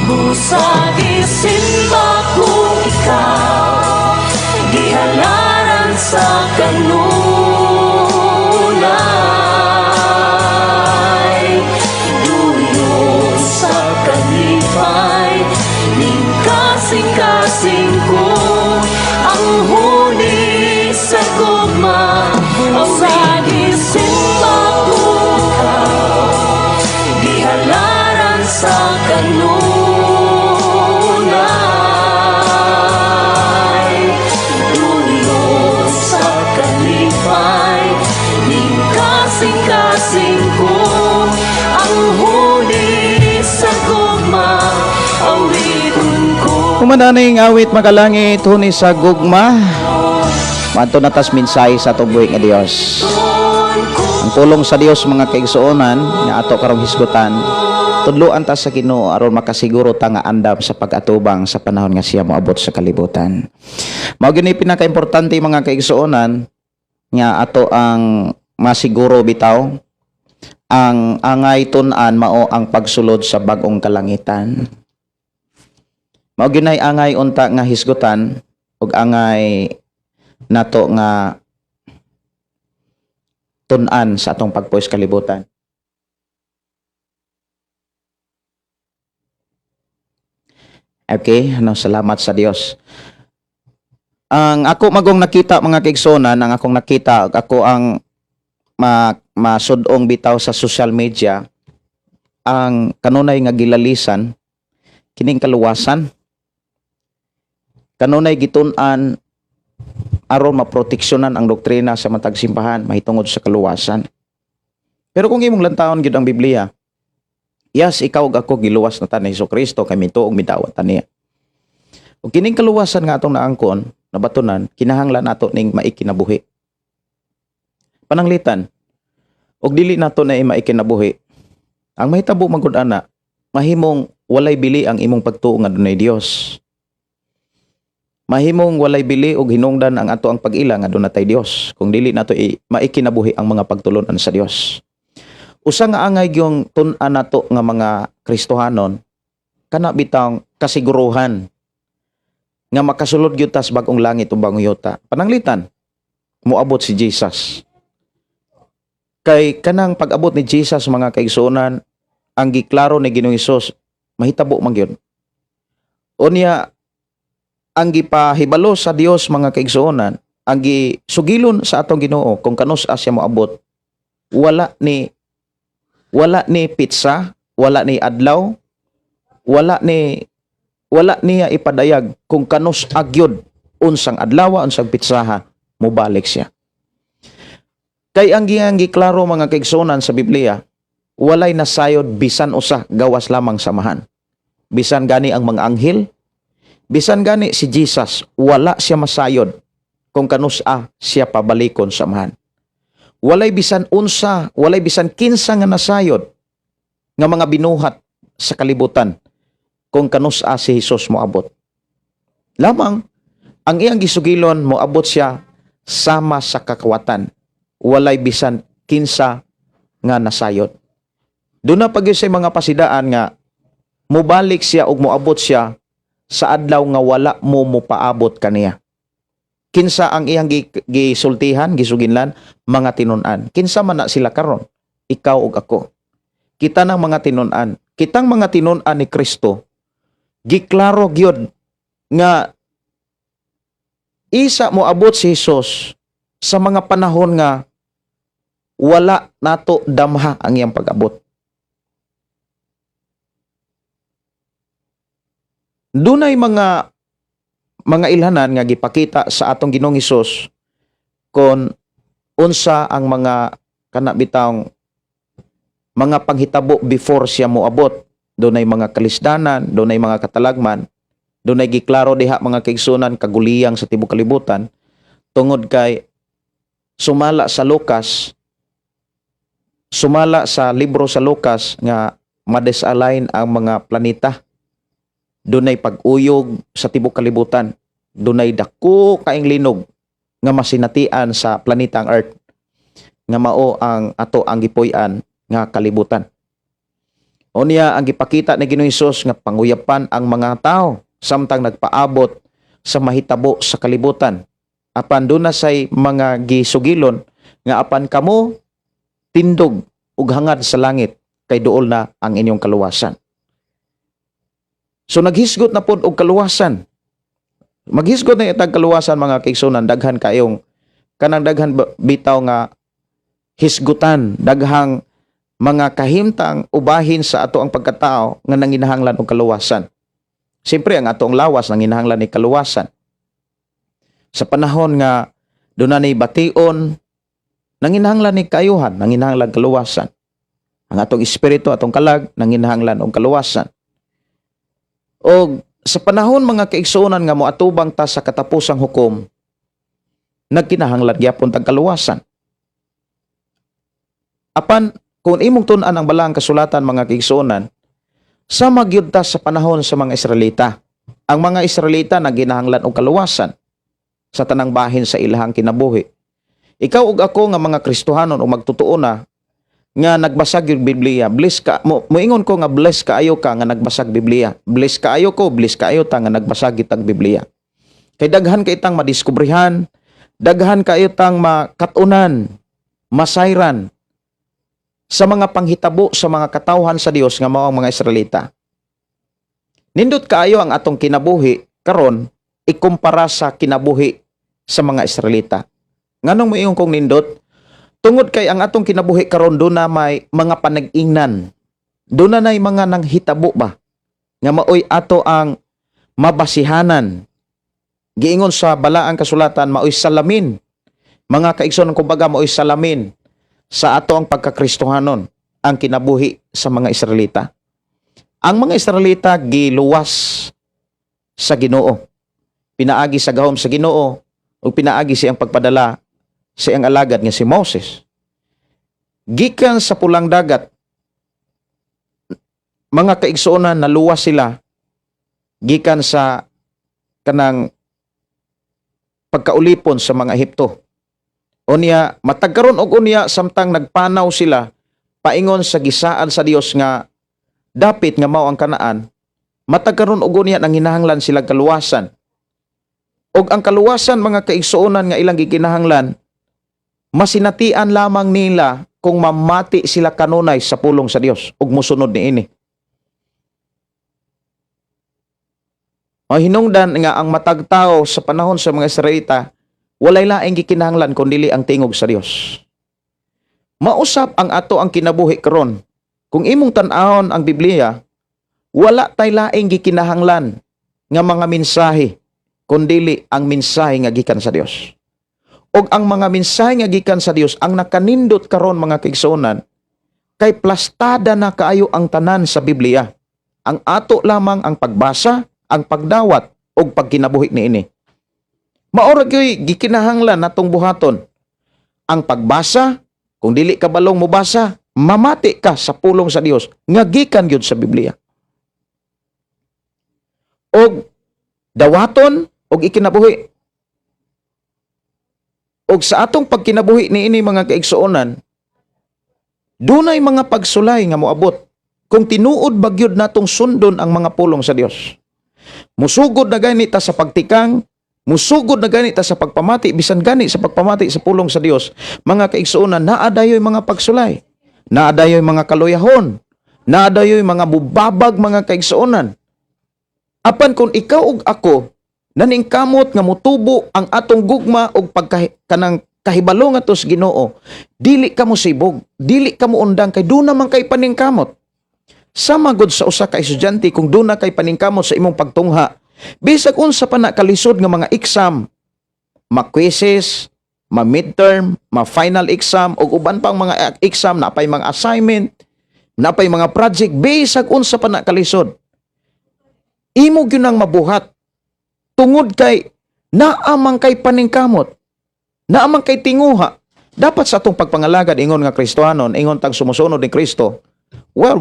Busa gisimba ko ikaw, gihalaran sa kanunay. Duyon sa kalipay ning kasing-kasing ko, ang huni sa gugma. Busa gisimba ko ikaw, gihalaran sa kanunay. Duyon sa kalipay ning kasing-kasing ko, ang huni sa gugma, awiton ko. Kumananing awit, magalangit, huni sa gugma. Manto na tas mensahe sa atong buhi nga Dios. Ang pulong sa Dios, mga kaigsuonan, nga ato karong hisgutan, tudloan ta sa Ginoo aron makasiguro ta nga andam sa pag-atubang sa panahon nga siya moabot sa kalibutan. Mao gyud ni pinakaimportante, mga kaigsuonan, nga ato ang masiguro bitaw ang angay tun-an mao ang pagsulod sa bag-ong kalangitan. Mao gyud nay angay unta nga hisgutan ug angay nato nga tun-an sa atong pagpuyo kalibutan. Okay, ano, salamat sa Dios. Ang ako magong nakita, mga kaigsuonan, ang akong nakita, ako ang masudong bitaw sa social media, ang kanunay nga gilalisan kining kaluwasan. Kanunay gitun-an aron maproteksyonan ang doktrina sa matag simbahan mahitungod sa kaluwasan. Pero kung imong lantawon gyud ang Biblia, yes, ikaw ug ako giluwas na ta ni Kristo kay mituo ug midawat ta niya. Ug kining kaluwasan nga atong naangkon, nabatunan, kinahanglan nato ning maikinabuhi. Pananglitan, ug dili nato na maikinabuhi, ang mahitabo man gud ana, mahimong walay bili ang imong pagtuo nga dunay Dios. Mahimong walay bili og hinungdan ang ato ang pag-ila nga dunay tay Dios kung dili nato maikinabuhi ang mga pagtulunan sa Dios. Usa nga angay gyung tun-an nato nga mga Kristohanon kana bitang kasiguruhan nga makasulod gyud ta sa bag-ong langit ug bagong yuta. Pananglitan, moabot si Jesus. Kay kanang pag-abot ni Jesus, mga kaigsuonan, ang giklaro ni Ginoong Hesus mahitabo man gyud. Unya ang gipahibalo sa Dios, mga kaigsuonan, ang gisugilon sa atong Ginoo kung kanus-a siya moabot, wala ni petsa, wala ni adlaw, wala niya ipadayag kung kanus-a gyud, unsang adlaw, unsang petsaha mobalik siya. Kay ang giyang giklaro, mga kaigsuonan, sa Biblia, walay nasayod bisan usa gawas lamang sa Amahan. Bisan gani ang mga anghel, bisan gani si Jesus, wala siya masayod kung kanus-a siya pabalikon sa Amahan. Walay bisan unsa, walay bisan kinsa nga nasayod nga mga binuhat sa kalibutan kung kanus-a si Jesus moabot. Lamang ang iyang gisugilon, moabot siya sama sa kakawatan. Walay bisan kinsa nga nasayod. Doon na pag sa mga pasidaan nga mobalik siya ug moabot siya sa adlaw nga wala mo mopaabot kaniya. Kinsa ang iyang gisultihan, gisuginlan? Mga tinun-an. Kinsa man na sila karon? Ikaw ug ako. Kita ng mga tinun-an. Kitang mga tinun-an ni Kristo, giklaro gyud nga isa moabot si Jesus sa mga panahon nga wala nato damha ang iyang pag-abot. Dunay mga ilhanan nga gipakita sa atong Ginoong Hesus kon unsa ang mga kana bitawng mga panghitabo before siya moabot. Dunay mga kalisdanan, dunay mga katalagman, dunay giklaro diha, mga kaigsunan, kaguliyang sa tibok kalibutan tungod kay sumala sa Lucas, sumala sa libro sa Lucas nga madisalign ang mga planeta, dunay pag-uyog sa tibok kalibutan, dunay dako kaing linog nga masinatian sa planetang Earth. nga mao ang ato ang gipuy-an nga kalibutan. Unya ang gipakita ni Ginoong Hesus nga panguyapan ang mga tao samtang nagpaabot sa mahitabo sa kalibutan. Apan duna say mga gisugilon nga apan kamo tindog ug hangad sa langit kay duol na ang inyong kaluwasan. So naghisgot na pod og kaluwasan. Maghisgot na itag kaluwasan, mga kaigsunan, daghan kayong kanang daghan bitaw nga hisgutan, daghang mga kahimtang ubahin sa ato ang pagkatao nga nanginahanglan og kaluwasan. Siyempre ang atong lawas nanginahanglan ni kaluwasan. Sa panahon nga doon na ni bation, nanginahanglan ni kaayuhan, nanginahanglan kaluwasan. Ang atong espiritu, atong kalag, nanginahanglan og kaluwasan. Og sa panahon, mga kaigsuonan, nga moatubang ta sa katapusang hukom, nagkinahanglan gyapon tag kaluwasan. Apan kung imong tun-an ang balaang kasulatan, mga kaigsuonan, sama gyud ta sa panahon sa mga Israelita. Ang mga Israelita nagginahanglan og kaluwasan sa tanang bahin sa ilahang kinabuhi. Ikaw ug ako nga mga Kristohanon o magtotoo na nga nagbasag yung Biblia, bless ka mo, moingon ko nga bless kaayo ka nga nagbasag Biblia. Bless kaayo ko, bless kaayo ta nga nagbasag itag Biblia. Kay daghan kay tang madiskubrihan, daghan kaayo tang makatunan, masayran sa mga panghitabo sa mga katawhan sa Dios nga mao ang mga Israelita. Nindot kaayo ang atong kinabuhi karon ikumpara sa kinabuhi sa mga Israelita. Nganong moingon kong nindot? Tungod kay ang atong kinabuhi karon duna may mga panag-ingnan. Duna nay mga nanghitabo ba nga maoy ato ang mabasihanan. Giingon sa balaang kasulatan, maoy salamin. Mga kaigsoon, kumbaga maoy salamin sa ato ang pagkakristohanon ang kinabuhi sa mga Israelita. Ang mga Israelita giluwas sa Ginoo. Pinaagi sa gahom sa Ginoo ug pinaagi siyang pagpadala sa iyang alagad nga si Moses. Gikan sa Pulang Dagat, mga kaigsuonan, naluwas sila gikan sa kanang pagkaulipon sa mga Ehipto. Unya, matag karon og unya, samtang nagpanaw sila paingon sa gisaad sa Dios nga dapit nga mao ang Kanaan, matag karon og unya nanginahanglan sila kaluwasan. Og ang kaluwasan, mga kaigsuonan, nga ilang gikinahanglan, masinatian lamang nila kung mamati sila kanunay sa pulong sa Dios ug mosunod niini. Mahinungdan nga ang matag tao sa panahon sa mga Israelita walay laing gikinahanglan kun dili ang tingog sa Dios. Mausap ang ato ang kinabuhi karon. Kung imong tan-awon ang Biblia, wala tay laing gikinahanglan nga mga mensahe kun dili ang mensahe nga gikan sa Dios. Og ang mga mensahe nga gikan sa Dios ang nakanindot karon, mga kaigsuonan, kay plastada na kaayo ang tanan sa Biblia. Ang ato lamang ang pagbasa, ang pagdawat ug pagkinabuhi niini. Mao ra gyud gikinahanglan natong buhaton. Ang pagbasa, kung dili ka balong mobasa, mamati ka sa pulong sa Dios nga gikan gyud sa Biblia. Og dawaton og ikinabuhi. Og sa atong pagkinabuhi niini, mga kaigsuonan, dunay mga pagsulay nga moabot kung tinuod ba gyud natong sundon ang mga pulong sa Dios. Musugod na gani ta sa pagtikang, musugod na gani ta sa pagpamati, bisan gani sa pagpamati sa pulong sa Dios, mga kaigsuonan, naa dayoy mga pagsulay, naa dayoy mga kaluyahon, naa dayoy mga bubabag, mga kaigsuonan. Apan kung ikaw ug ako naningkamot nga motubo ang atong gugma og pagka kanang kahibalo nga sa Ginoo, dili ka mo sibog, dili ka mo undang kay duna man kay paningkamot. Sama gud sa usa ka estudyante, kung duna kay paningkamot sa imong pagtungha, bisag unsa pa na kalisod nga mga exam, ma-quizzes, ma-midterm, ma-final exam ug uban pang mga exam, napay mga assignment, napay mga project, bisag unsa pa na kalisod, imo gyud nang mabuhat tungod kay naa man kay paningkamot, naa man kay tinguha. Dapat sa atong pagpangalagad ingon nga Kristohanon, ingon tag sumusunod ni Kristo, well,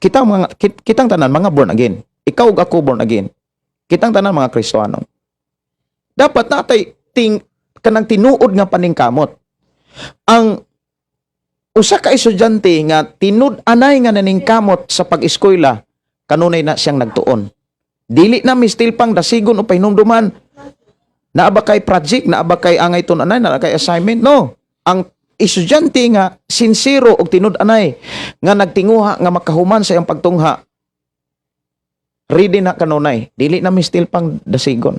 kitang tanan mga born again. Ikaw ug ako born again. Kitang tanan mga Kristohanon. Dapat natay ting kanang tinuod nga paningkamot. Ang Usa ka estudyante nga tinud-anay nga naningkamot sa pag-eskwela, kanunay na siyang nagtuon. Dili na mistil pang dasigon o pahinumduman. Naa ba kay project, naa ba kay angay tun-anay, naa kay assignment? No. Ang estudyante nga sincero og tinud-anay nga nagtinguha nga makahuman sa iyang pagtungha, ready na kanunay. Dili na mistil pang dasigon.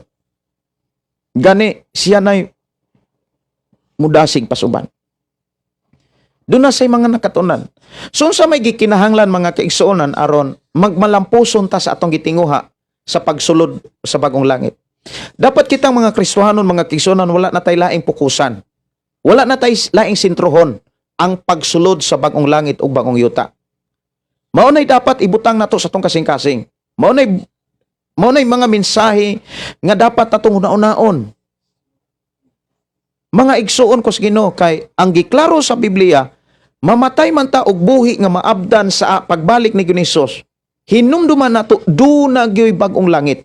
Gani siya nay mudasig pasuban. Doon na say mga nakatunan. So unsa may gikinahanglan, mga kaigsuonan, aron magmalampuson ta sa atong gitinguha sa pagsulod sa bagong langit? Dapat kitang mga Kristohanon, mga kaigsuonan, wala na tay laing pukusan. Wala na tay laing sentruhon ang pagsulod sa bagong langit ug bagong yuta. Mao nay dapat ibutang nato sa atong kasing-kasing. Mao nay mga mensahe nga dapat natong hunahunaon. Mga igsuon ko sa Ginoo, kay ang giklaro sa Biblia, mamatay man ta og buhi nga maabdan sa pagbalik ni Hesus. Hinumduman nato, duna gyoy bag-ong langit.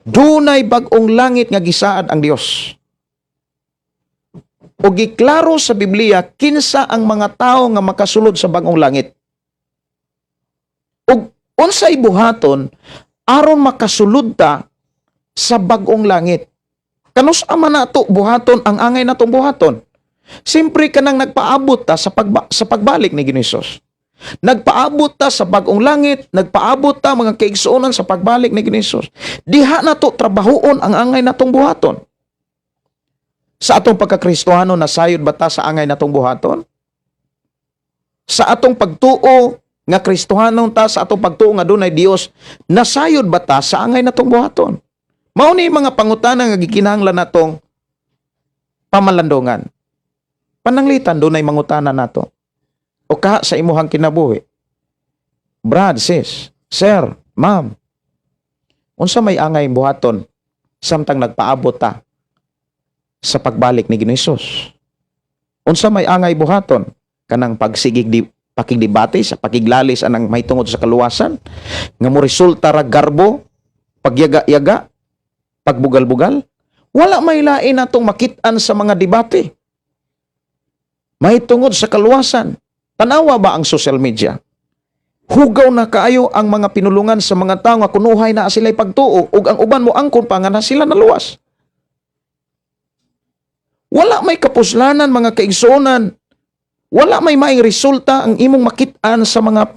Dunay bag-ong langit nga gisaad ang Dios. O giklaro sa Biblia kinsa ang mga tawo nga makasulod sa bag-ong langit. Ug unsay buhaton aron makasulod ta sa bag-ong langit? Kanus-a man nato buhaton ang angay natong buhaton? Siyempre, kanang nagpaabot ta sa pagbalik ni Ginoong Hesus. Nagpaabot ta sa bag-ong langit, nagpaabot ta, mga kaigsuonan, sa pagbalik ni Ginoong Hesus. Diha nato trabahoon ang angay natong buhaton. Sa atong pagkakristohano, nasayod ba ta sa angay natong buhaton? Sa atong pagtuo nga Kristohanon ta, sa atong pagtuo nga dunay Dios, nasayod ba ta sa angay natong buhaton? Mao ni mga pangutana nga gikinahanglan natong pamalandungan. Pananglitan dunay mangutana nato. O kaha sa imuhang kinabuhi. Brad, sis, sir, ma'am, unsa may angay buhaton samtang nagpaabot ta sa pagbalik ni Ginoong Hesus? Unsa may angay buhaton kanang pagsigig di pakigdebate sa pakiglalis anang mahitungod sa kaluwasan nga mo resulta ra garbo, pagyaga-yaga, pagbugal-bugal? Wala may lain natong makit-an sa mga debate mahitungod sa kaluwasan. Tanawa ba ang social media? Hugaw na kaayo ang mga pinulungan sa mga tao nga kunuhay na sila'y pagtuo ug ang uban mo angkon pa nga na sila naluwas. Wala may kapuslanan, mga kaigsuonan. Wala may maing resulta ang imong makit-an sa mga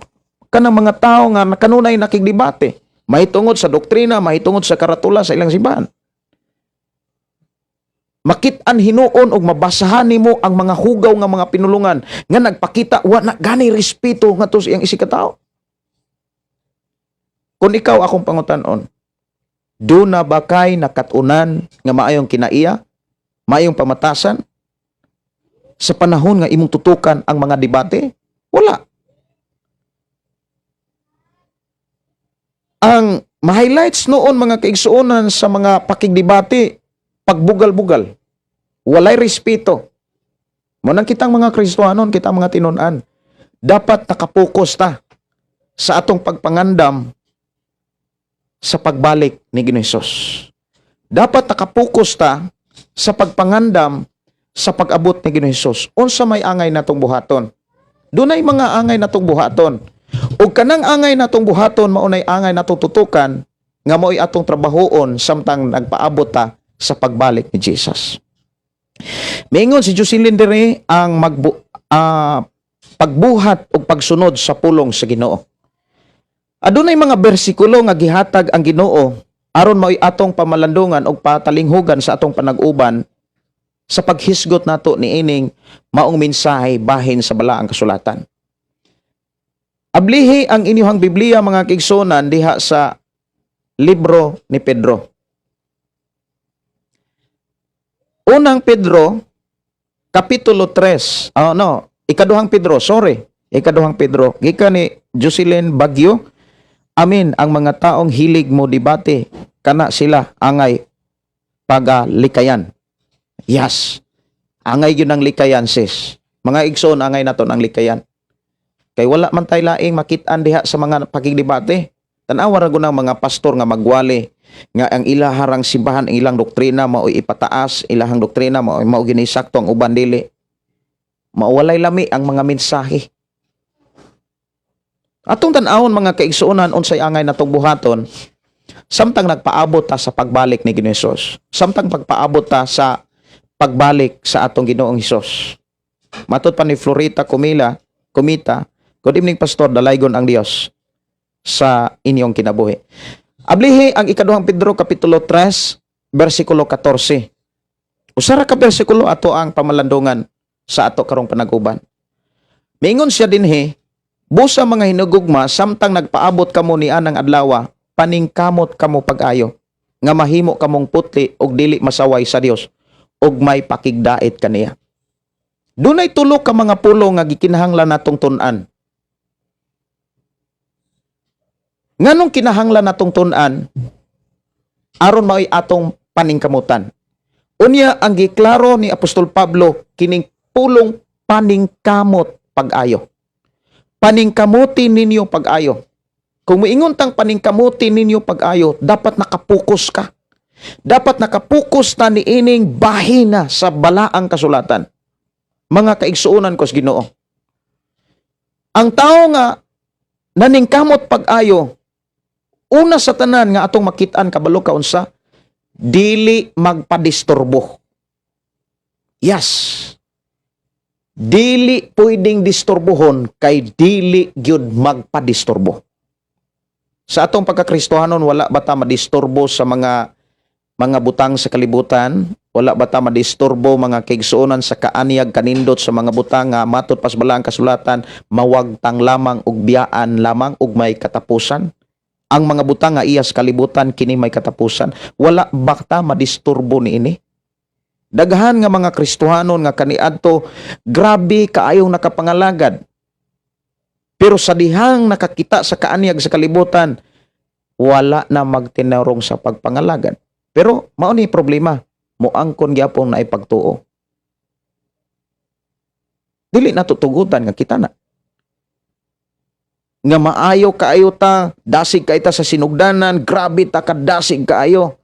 kanang mga tao nga kanunay nakigdebate mahitungod sa doktrina, mahitungod sa karatula sa ilang simbahan. Makit-an hinuon og mabasahan nimo ang mga hugaw nga mga pinulungan nga nagpakita wa na gani respeto ngadto sa iyang isigkatawo. Kung ikaw akong pangutan-on, duna ba kay nakat-unan nga maayong kinaiya, maayong pamatasan sa panahon nga imong tutukan ang mga debate? Wala. Ang ma-highlights noon, mga kaigsuonan, sa mga pakigdebate, pagbugal-bugal. Walay respeto. Mao nang kitang mga Kristohanon, kitang mga tinunan, dapat nakapokus ta sa atong pagpangandam sa pagbalik ni Ginoong Hesus. Dapat nakapokus ta sa pagpangandam sa pag-abot ni Ginoong Hesus. Unsa may angay natong buhaton? Dunay mga angay natong buhaton. Ug kanang angay natong buhaton, maunay angay natong tutukan nga mao'y atong trabahoon samtang nagpaabot ta sa pagbalik ni Jesus. Miingon si Jocelyn dire ang pagbuhat ug pagsunod sa pulong sa Ginoo. Adunay mga bersikulo nga gihatag ang Ginoo aron mao'y atong pamalandungan ug patalinghugan sa atong panag-uban sa paghisgot nato niining maong mensahe bahin sa balaang kasulatan. Ablihi ang inyong Biblia, mga kaigsuonan, diha sa libro ni Pedro. Unang Pedro, Kapitulo 3. Oh no, Ikaduhang Pedro, sorry. Ikaduhang Pedro. Gikan ni Jocelyn Bagyo. Amin, ang mga taong hilig mo debate, kana sila angay pagalikayan. Yes. Angay yun ang likayan, sis. Mga igsoon, angay naton ang likayan. Kay wala man tay laing makit-an diha sa mga pakigdebate. Tan-awa ra gud ang mga pastor nga magwali nga ang ilaharang simbahan, ang ilang doktrina mao'y ipataas, ilahang doktrina mao gini sakto, ang uban dili. Mawalay lami ang mga mensahe. Atong tan-awon, mga kaigsuonan, unsay angay natong buhaton samtang nagpaabot ta sa pagbalik ni Ginoong Hesus. Samtang pagpaabot ta sa pagbalik sa atong Ginoong Hesus. Matod pa ni Florita Comila, Comita, "Good evening, Pastor, dalaygon ang Dios sa inyong kinabuhi." Ablihi ang Ikaduhang Pedro kapitulo 3 bersikulo 14. Usa ra ka bersikulo ato ang pamalandungan sa ato karong panaguban. Miingon siya dinhi, "Busa, mga hinugugma, samtang nagpaabot kamo ni anang adlawa, paningkamot kamo pag-ayo nga mahimo kamong putli og dili masaway sa Dios ug may pakigdait kaniya." Dunay tulo ka mga pulong nga gikinahanglan natong tun-an. Nganong kinahanglan natong tun-an aron mao'y atong paningkamutan? Unya, ang giklaro ni Apostol Pablo kining pulong "paningkamot pag-ayo". Paningkamuti ninyo pag-ayo. Kung moingon tang paningkamuti ninyo pag-ayo, dapat nakapokus ka. Dapat nakapokus ta niining bahina sa balaang kasulatan. Mga kaigsuonan ko sa Ginoo. Ang tao nga naningkamot pag-ayo, una sa tanan nga atong makit-an, kabalo ka unsa? Dili magpadisturbo. Yes. Dili pwedeng disturbuhon kay dili gyud magpadisturbo. Sa atong pagkakristohanon, wala ba ta madisturbo sa mga butang sa kalibutan? Wala ba ta madisturbo, mga kaigsuonan, sa kaanyag kanindot sa mga butang nga matod pas balaang kasulatan mawagtang lamang ug biyaan lamang ug may katapusan? Ang mga butang nga iya sa kalibutan kini may katapusan. Wala ba ta madisturbo niini? Daghan nga mga Kristohanon nga kaniadto grabe kaayong nakapangalagad. Pero sa dihang nakakita sa kaanyag sa kalibutan, wala na magtinarong sa pagpangalagad. Pero mao ni problema, moangkon gyapon na ipagtuo. Dili na tutugutan nga kita na. Nga maayo kaayo ta, dasig kay ta sa sinugdanan, grabe ta kadasig kaayo.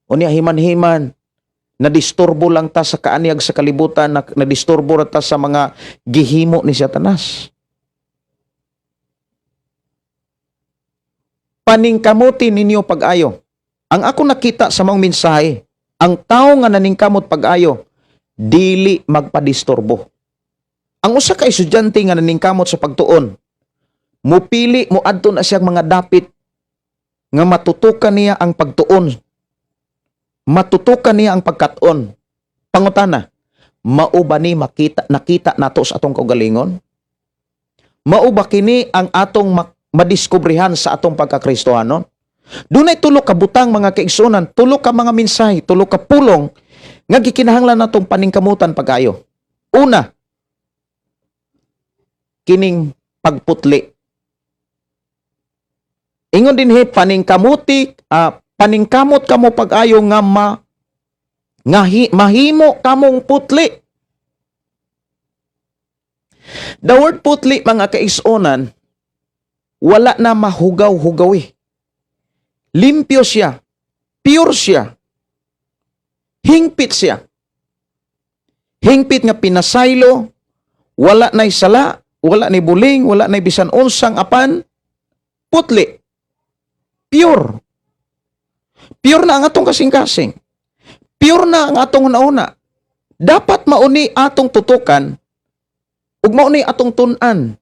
Unya himan-himan, nadisturbo lang ta sa kaanyag sa kalibutan, nadisturbo ra ta sa mga gihimo ni Satanas. Paningkamuti ninyo pag-ayo. Ang ako nakita sa maong mensahe, ang tao nga naningkamot pag-ayo, dili magpadisturbo. Ang usa ka estudyante nga naningkamot sa pagtuon, mupili, moadto na siyang mga dapit nga matutukan niya ang pagtuon. Matutukan niya ang pagkat-on. Pangutana, mao ba ni makita nakita nato sa atong kaugalingon? Mao ba kini ang atong madiskubrehan sa atong pagkakristohanon? Dunay tulo ka butang, mga kaigsuonan, tulo ka mga mensahe, tulo ka pulong nga gikinahanglan natong paningkamutan pag-ayo. Una, kining pagputli. Ingon dinhi, paningkamot kamo pag-ayo nga mahimo kamong putli. The word "putli", mga kaigsuonan, wala na mahugaw-hugaw eh. Limpyo siya. Pure siya. Hingpit siya. Hingpit nga pinasaylo, wala na'y sala, wala na'y buling, wala na'y bisan unsang apan, putli. Pure. Pure na ang atong kasing-kasing. Pure na ang atong nauna. Dapat mauni atong tutukan ug mauni atong tun-an.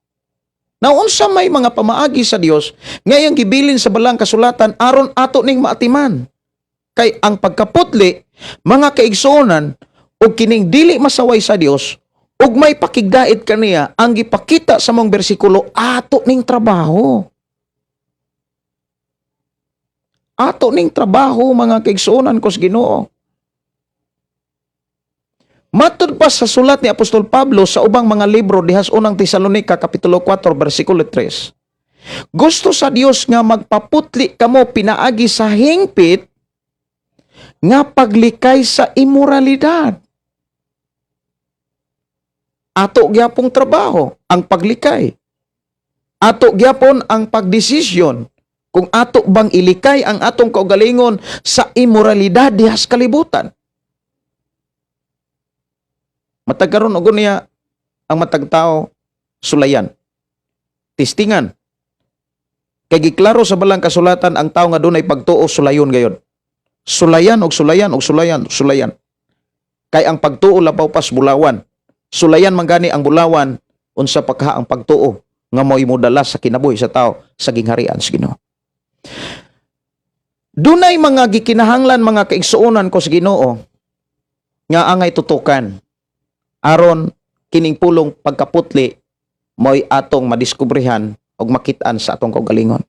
Naunsa may mga pamaagi sa Dios nga iyang gibilin sa balaang kasulatan aron ato ning maatiman? Kay ang pagkaputli, mga kaigsuonan, ug kining dili masaway sa Dios ug may pakigdait kaniya, ang gipakita sa maong bersikulo, ato ning trabaho. Ato ning trabaho, mga kaigsuonan ko sa Ginoo. Matud pa sa sulat ni Apostol Pablo sa ubang mga libro dihas Unang Tesalonika kapitulo 4 bersikulo 3. Gusto sa Dios nga magpaputli kamo pinaagi sa hingpit nga paglikay sa imoralidad. Ato gyapong trabaho ang paglikay. Ato gyapon ang pagdesisyon kung ato bang ilikay ang atong kaugalingon sa imoralidad dihas kalibutan. Matag karon og niya Ang matag tao sulayan. Testingan. Kay giklaro sa balang kasulatan, ang tao nga dunay pagtuo sulayon gayod. Sulayan og sulayan og sulayan, sulayan. Kay ang pagtuo labaw pas bulawan. Sulayan man gani ang bulawan, unsa pa kaha ang pagtuo nga mo'y modala sa kinabuhi sa tao sa gingharian sa Ginoo. Dunay mga gikinahanglan, mga kaigsuonan ko sa Ginoo, nga angay tutukan aron kining pulong pagkaputli mo'y atong madiskubrehan ug makit-an sa atong kaugalingon.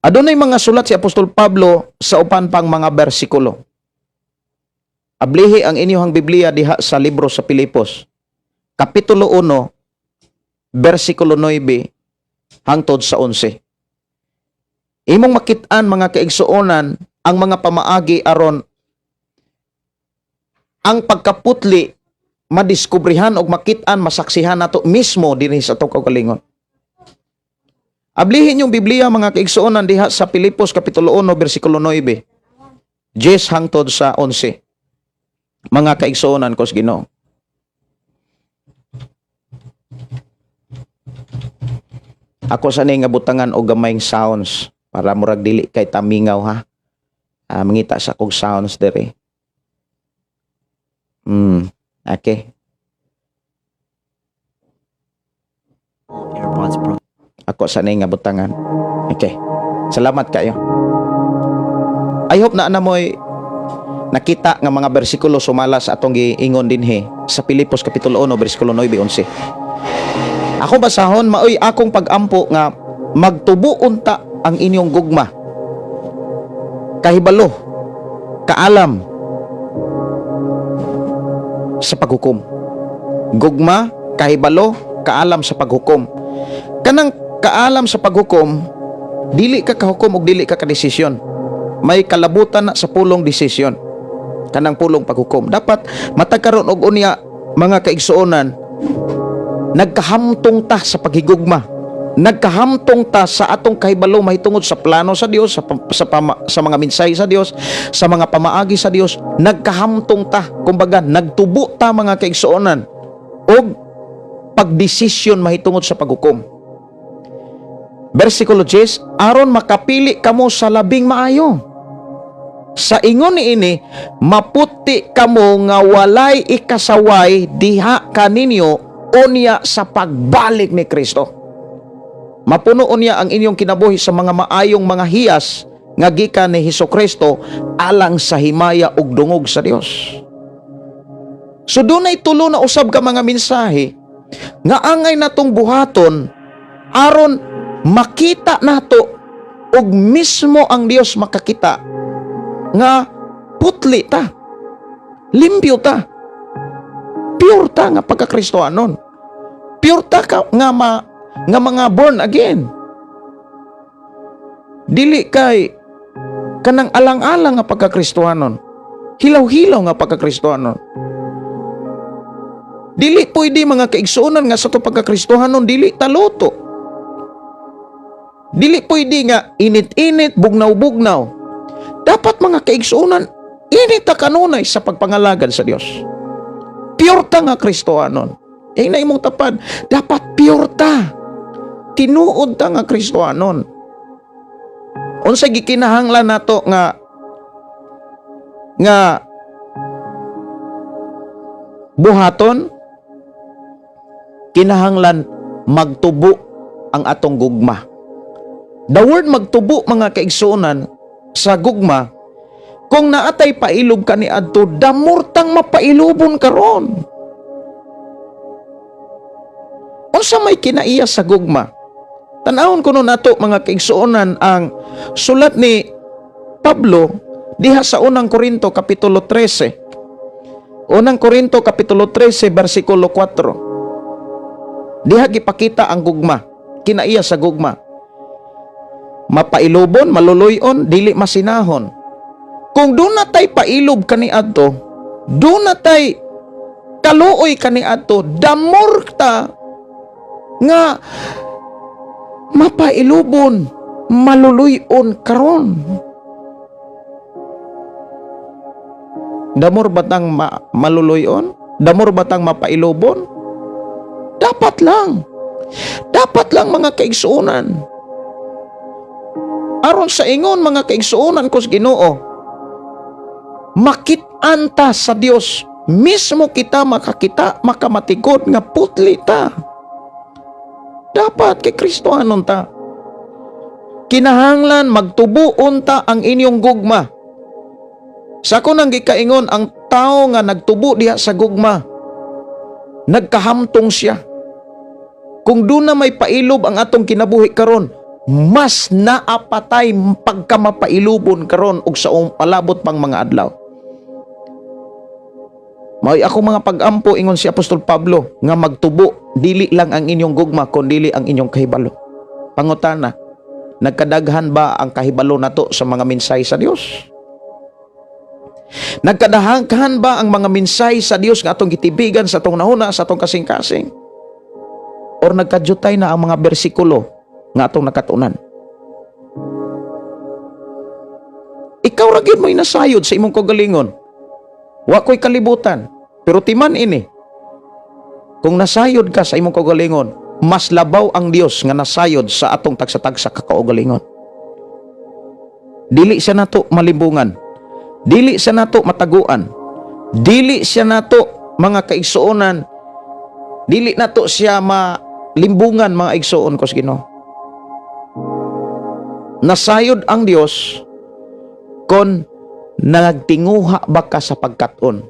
Adunay mga sulat si Apostol Pablo sa upan pang mga bersikulo. Ablihi ang inyong Biblia diha sa libro sa Pilipos. Kapitulo 1, bersikulo 9 hangtod sa 11. Imong makit-an, mga kaigsuonan, ang mga pamaagi aron ang pagkaputli madiskubrihan og makit-an, masaksihan nato mismo dinhi sa atong kaugalingon. Ablihin yung Biblia, mga kaigsuonan, diha sa Pilipos kapitulo 1 bersikulo 9. 10 hangtod sa 11. Mga kaigsuonan ko sa Ginoo. Ako sa nga butangan og gamayng sounds para murag dili kay tamingaw ha. Mangita sa kog sounds dere. Okay. AirPods Pro. Ako sa nga butangan. Okay. Salamat kayo. I hope na mo'y nakita nga mga bersikulo sumala sa atong giingon dinhi sa Pilipos kapitulo 1 bersikulo 9 11. Ako basahon, maoy akong pag-ampo nga magtubo unta ang inyong gugma, kahibalo, kaalam sa paghukom. Gugma, kahibalo, kaalam sa paghukom. Kanang kaalam sa paghukom, dili ka kahukom og dili ka kadesisyon. May kalabutan na sa pulong desisyon. Kanang pulong paghukom. Dapat matag karon og unya, mga kaigsuonan, nagkahamtong ta sa paghigugma. Nagkahamtong ta sa atong kahibalo mahitungod sa plano sa Dios, sa mga mensahe sa Dios, sa mga pamaagi sa Dios, nagkahamtong ta. Kumbaga, nagtubo ta, mga kaigsuonan, og pagdesisyon mahitungod sa paghukom. Versikulo 10, aron makapili kamo sa labing maayo. Sa ingon niini, maputi kamo nga walay ikasaway diha kaninyo unya sa pagbalik ni Kristo. Mapuno unya ang inyong kinabuhi sa mga maayong mga hiyas nga gikan ni Hesus Kristo alang sa himaya ug dungog sa Dios. So dunay tulo na usab ka mga mensahe nga angay natong buhaton aron makita nato ug mismo ang Dios makakita nga putli ta, limpyo ta, pure ta nga pagkakristohanon, pure ta ka, nga mga born again. Dili kay kanang alang-alang nga pagkakristohanon, hilaw-hilaw nga pagkakristohanon. Dili pwede, mga kaigsuonan, nga sa to pagkakristohanon dili taluto. Dili pwede nga init-init, bugnaw-bugnaw. Dapat, mga kaigsuonan, init ta kanunay sa pagpangalagad sa Dios. Pure ta nga Kristohanon. Eh na imong tapad, dapat pure ta. Tinuod ta nga Kristohanon. Unsa gikinahanglan nato nga buhaton? Kinahanglan magtubo ang atong gugma. The word magtubo, mga kaigsuonan, sa gugma, kung naatay pailob ka niadto, the more tang mapailobon karon. Unsa may kinaiya sa gugma? Tan-awon kuno nato, mga kaigsuonan, ang sulat ni Pablo diha sa Unang Korinto kapitulo 13. Unang Korinto kapitulo 13 bersikulo 4. Diha gipakita ang gugma, kinaiya sa gugma. Mapailobon, maluluyon, dili masinahon. Kung duna tay pailob kaniadto, duna tay kaluoy kaniadto, the more ta nga mapailobon, maluluyon karon. The more ba tang maluluyon? Damor ba tang mapailobon? Dapat lang. Dapat lang, mga kaigsuonan. Aron sa ingon, mga kaigsuonan ko sa Ginoo, makit-an ta sa Dios mismo, kita makakita, makamatikod nga putli ta. Dapat kay Kristohanon ta. Kinahanglan magtubo unta ang inyong gugma. Sa ako nang gikaingon, ang tao nga nagtubo diha sa gugma, nagkahamtong siya. Kung doon na may pailob ang atong kinabuhi karon, mas naapatay pagkamapailobon karon ug sa palabot pang mga adlaw. Mao'y ako mga pag-ampo, ingon si Apostol Pablo nga magtubo dili lang ang inyong gugma kundi ang inyong kahibalo. Pangutana, nagkadaghan ba ang kahibalo nato sa mga mensahe sa Dios? Nagkadaghan ba ang mga mensahe sa Dios nga atong gitibigan sa atong nahuna, sa atong kasing-kasing? Or nagkadyutay na ang mga bersikulo nga atong nakatunan? Ikaw ra gyud mo'y nasayod sa imong kaugalingon. Wa ko'y kalibutan, pero timan ini. Kung nasayod ka sa imong kaugalingon, mas labaw ang Dios nga nasayod sa atong tagsa-tagsa ka kaugalingon. Dili siya nato malimbungan. Dili siya nato mataguan. Dili siya nato, mga kaigsuonan. Dili nato siya malimbungan, mga igsuon ko sa Ginoo. Nasayod ang Dios kon nagtinguha ba ka sa pagkat-on.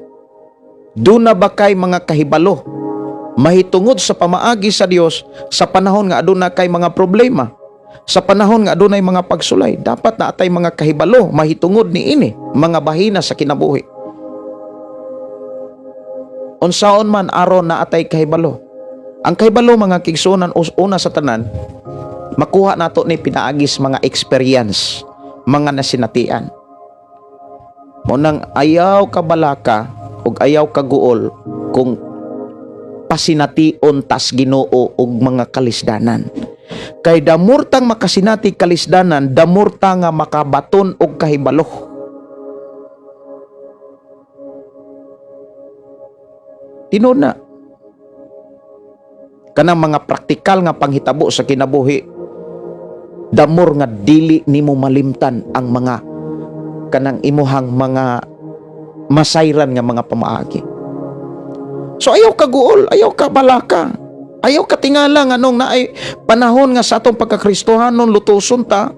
Duna ba kay mga kahibalo mahitungod sa pamaagi sa Dios sa panahon nga aduna kay mga problema, sa panahon nga adunay mga pagsulay? Dapat naa tay mga kahibalo mahitungod ni ini mga bahina sa kinabuhi. Unsaon man aron naa tay kahibalo? Ang kahibalo, mga kaigsuonan, una sa tanan, makuha nato ni pinaagis mga experience, mga nasinatian. Mao nang ayaw ka balaka ug ayaw ka guol kung pasination tas Ginoo og mga kalisdanan. Kay damor tang makasinati kalisdanan, damor ta nga makabaton og kahibalo. Tinuod na. Kanang mga praktikal nga panghitabo sa kinabuhi, damor nga dili nimo malimtan ang mga kanang imuhang mga masayran nga mga pamaagi. So ayaw ka guol, ayaw ka balaka, ayaw ka tingala nganong naay panahon nga sa atong pagkakristohanon lutuson ta,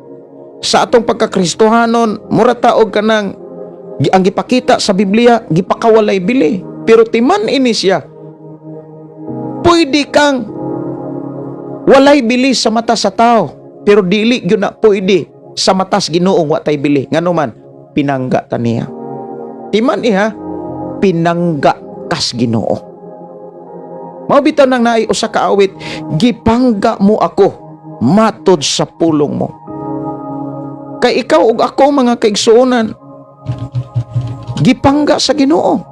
sa atong pagkakristohanon mura ta og kanang ang gipakita sa Biblia gipakawalay bili. Pero timan ini siya. Pwede kang walay bili sa mata sa tao, pero dili gyud na pwede sa matas Ginoo wa tay bili. Ngano man, pinangga ta niya. Timan iha, pinangga kas Ginoo. Mao bitaw nang naay usa ka awit, "Gipangga mo ako matod sa pulong mo." Kay ikaw ug ako, mga kaigsuonan, gipangga sa Ginoo.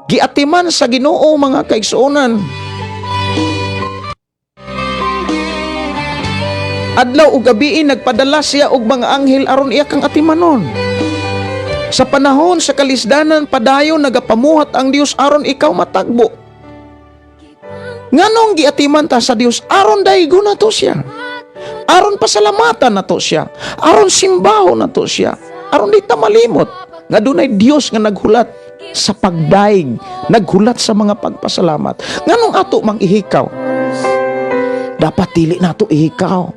Giatiman sa Ginoo, mga kaigsuonan. Adlaw ug gabii nagpadala siya og mga anghel aron iya kang atimanon. Sa panahon sa kalisdanan, padayon nagapamuhat ang Dios aron ikaw matagbo. Nganong giatiman ta sa Dios? Aron daygon nato siya. Aron pasalamatan nato siya. Aron simbaho nato siya. Aron di ta malimot nga dunay Dios nga naghulat sa pagdaig, naghulat sa mga pagpasalamat. Nganong ato mang ihikaw? Dapat dili nato ihikaw.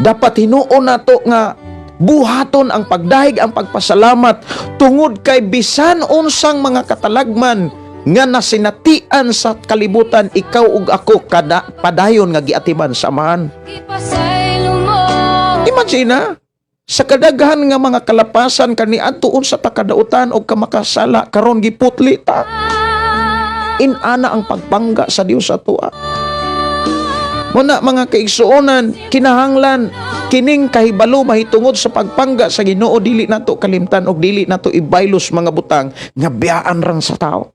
Dapat hinuon nato nga buhaton ang pagdahig, ang pagpasalamat, tungod kay bisan unsang mga katalagman nga nasinatian sa kalibutan, ikaw ug ako kada padayon nga giatiman sa Amahan. Ipasaylo mo. Imagine na, sa kadaghan nga mga kalapasan kaniadto, unsa ta kadautan og kamakasala, karon giputli ta. Inana ang pagpangga sa Dios sa atoa. Muna, mga kaigsuonan, kinahanglan kining kahibalo mahitungod sa pagpangga sa Ginoo dili nato kalimtan og dili nato ibaylos mga butang nga biyaan rang sa tao.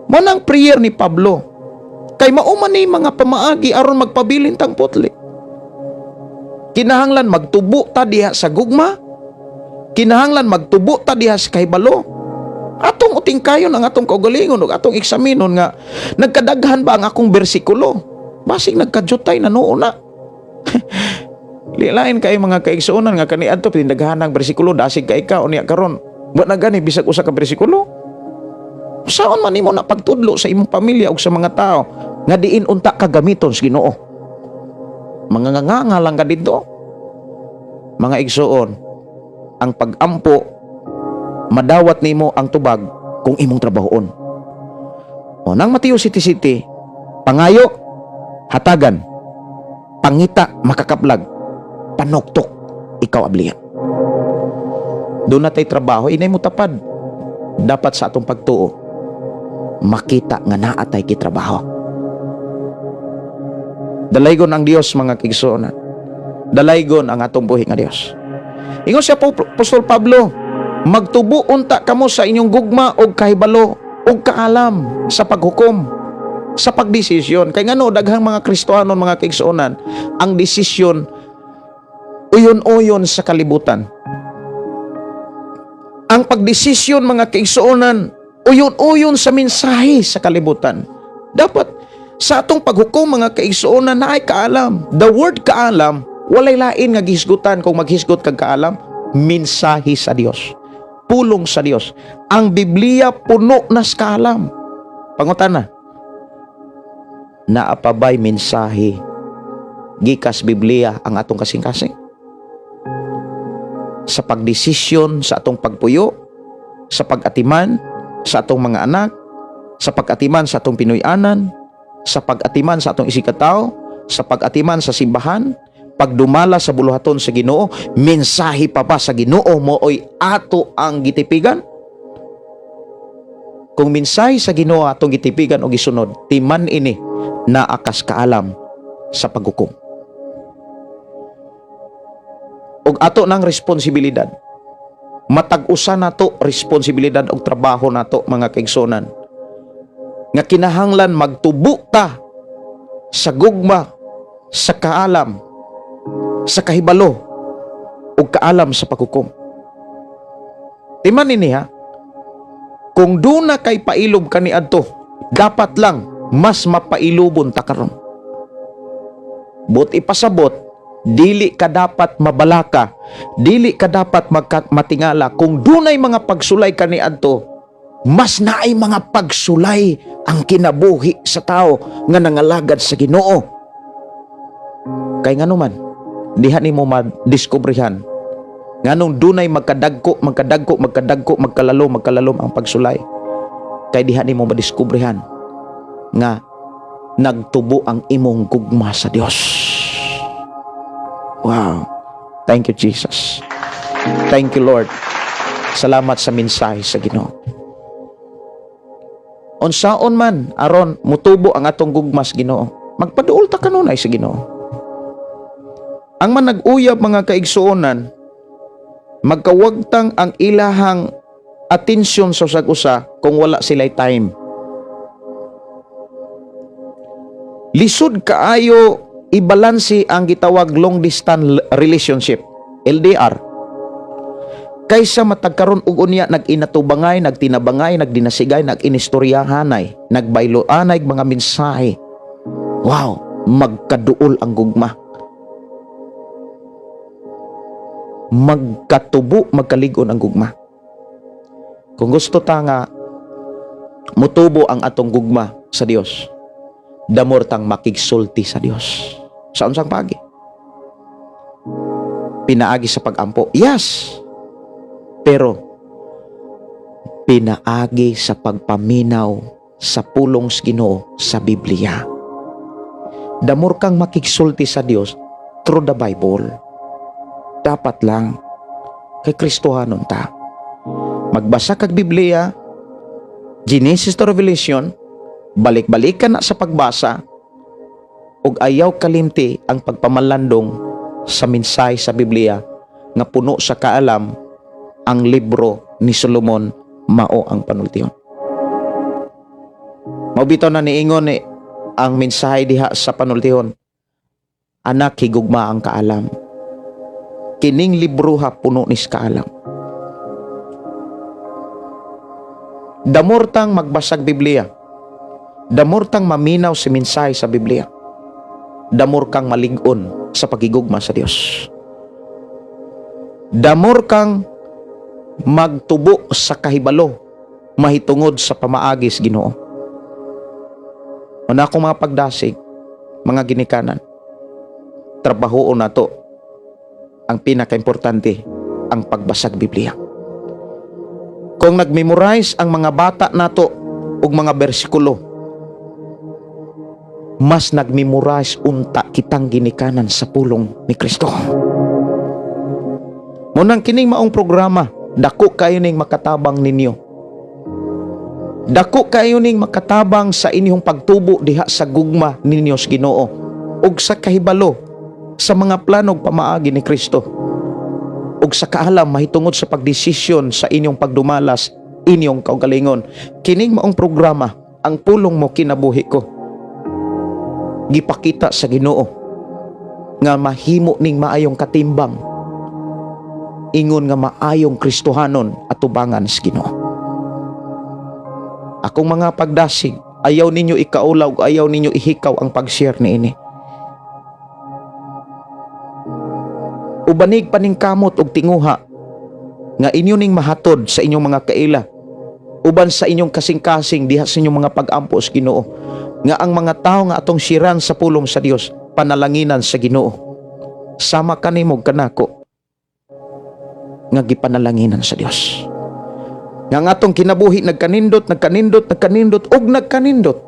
Mao nang prayer ni Pablo kay mao man ni mga pamaagi aron magpabilin tang putli. Kinahanglan magtubo ta diha sa gugma. Kinahanglan magtubo ta diha sa kahibalo. Atong utingkayon ang atong kaugalingon ug atong eksaminon nga nagkadaghan ba ang akong bersikulo? Basig nagkajutay na noon na. Lilain kay mga kaigsuonan nga kaniadto pinadaghan ang bersikulo, dasig kay ka unya karon. Wa na gani bisag usa ka bersikulo. Saon man nimo na pagtudlo sa imong pamilya ug sa mga tao nga diin unta ka gamiton sa Ginoo? Mga nganganga lang ka didto. Mga igsuon, ang pag-ampo, madawat nimo ang tubag kung imong trabahoon. O nang Mateo City City, pangayo, hatagan, pangita, makakaplag, panuktok, ikaw ablihan. Doon na tay trabaho, inay mo tapad. Dapat sa atong pagtuo, makita nga naa tay kitrabaho. Dalaygon ang Dios, mga kaigsuonan. Dalaygon ang atong buhi nga Dios. Ingon siya po, Apostol Pablo, "Magtubo unta kamo sa inyong gugma og kahibalo og kaalam sa paghukom, sa pagdesisyon." Kay ngano daghang mga Kristohanon, mga kaigsuonan, ang desisyon uyon-uyon sa kalibutan. Ang pagdesisyon, mga kaigsuonan, uyon-uyon sa mensahe sa kalibutan. Dapat sa atong paghukom, mga kaigsuonan, naay kaalam. The word "kaalam", walay lain nga gihisgutan kung maghisgot kag kaalam, mensahe sa Dios. Pulong sa Dios. Ang Biblia puno na sa kaalam. Pangutana, naa pa bay mensahe gikas Biblia ang atong kasing-kasing? Sa pagdesisyon sa atong pagpuyo, sa pag-atiman sa atong mga anak, sa pag-atiman sa atong Pinoy-anan, sa pag-atiman sa atong isigkatawo, sa pag-atiman sa simbahan, pagdumala sa buluhaton sa Ginoo, mensahe pa ba sa Ginoo mooy ato ang gitipigan? Kung mensahe sa Ginoo atong gitipigan o gisunod, timan ini naa kas kaalam sa paghukom. Og ato ng responsibilidad. Matag usa nato responsibilidad og trabaho nato, mga kaigsuonan. Nga kinahanglan magtubo ta sa gugma, sa kaalam, sa kahibalo ug kaalam sa paghukom. Timan ini ha. Kung duna kay pailob kaniadto, dapat lang mas mapailobon ta karon. But ipasabot, dili ka dapat mabalaka, dili ka dapat matingala kung dunay mga pagsulay kaniadto, mas naay mga pagsulay ang kinabuhi sa tao nga nangalagad sa Ginoo. Kay ngano man, diha nimo madiskubrihan nganong dunay magkadagko, magkadagko, magkadagko, magkalalom, magkalalom ang pagsulay. Kay diha nimo madiskubrihan nga nagtubo ang imong gugma sa Dios. Wow. Thank you, Jesus. Thank you, Lord. Salamat sa mensahe sa Ginoo. Unsaon man aron mutubo ang atong gugma sa Ginoo, magpaduol ta kanunay sa Ginoo. Ang manag-uyab, mga kaigsuonan, magkawagtang ang ilahang atensyon sa usag usa kung wala sila'y time. Lisod kaayo ibalanse ang gitawag long distance relationship, LDR. Kaysa matag karon ug unya nag-inatubangay, nagtinabangay, nagdinasigay, nag-inistoryahanay, nagbayloanay mga mensahe. Wow, magkaduol ang gugma. Magkatubo, magkalig-on ang gugma. Kung gusto ta nga mutubo ang atong gugma sa Dios, damor tang makigsulti sa Dios. Sa unsang paagi? Pinaagi sa pagampo. Yes. Pero pinaagi sa pagpaminaw sa pulong sa Ginoo sa Biblia. Damor kang makigsulti sa Dios through the Bible. Dapat lang kay Kristohanon ta. Magbasa kag Biblia, Genesis to Revelation, balik-balikan na sa pagbasa, ug ayaw kalimti ang pagpamalandong sa mensahe sa Biblia nga puno sa kaalam. Ang libro ni Solomon mao ang panultihon. Mao bitaw na niingon ni ang mensahe diha sa panultihon, "Anak, higugma ang kaalam." Kining libroha puno ni kaalam. The more tang magbasag Biblia, the more tang maminaw sa mensahe sa Biblia, the more kang malig-on sa pagigugma sa Dios. The more kang magtubo sa kahibalo mahitungod sa pamaagi sa Ginoo. Una akong mga pagdasig, mga ginikanan, trabahoon nato ang pinakaimportante, ang pagbasag Biblia. Kung nag-memorize ang mga bata nato og mga bersikulo, mas nag-memorize unta kitang ginikanan sa pulong ni Kristo. Munang kining maong programa, dako kayo ning makatabang ninyo. Dako kayo ning makatabang sa inyong pagtubo diha sa gugma ninyo sa Ginoo ug sa kahibalo sa mga planog pamaagi ni Kristo ug sa kaalam mahitungod sa pagdesisyon sa inyong pagdumalas inyong kaugalingon. Kining maong programa, Ang Pulong Mo Kinabuhi Ko, gipakita sa Ginoo nga mahimo ning maayong katimbang ingon nga maayong Kristohanon atubangan sa Ginoo. Akong mga pagdasig, ayaw ninyo ikaulaw, ayaw ninyo ihikaw ang pag-share niini. Ubanig paningkamot og tinguha nga inyo ning mahatod sa inyong mga kaila, uban sa inyong kasing-kasing diha sa inyong mga pag-ampo sa Ginoo, nga ang mga tawo nga atong siran sa pulong sa Dios panalanginan sa Ginoo sama kanimo kanako nga gipanalanginan sa Dios, nga ang atong kinabuhi nagkanindot, nagkanindot, nagkanindot ug nagkanindot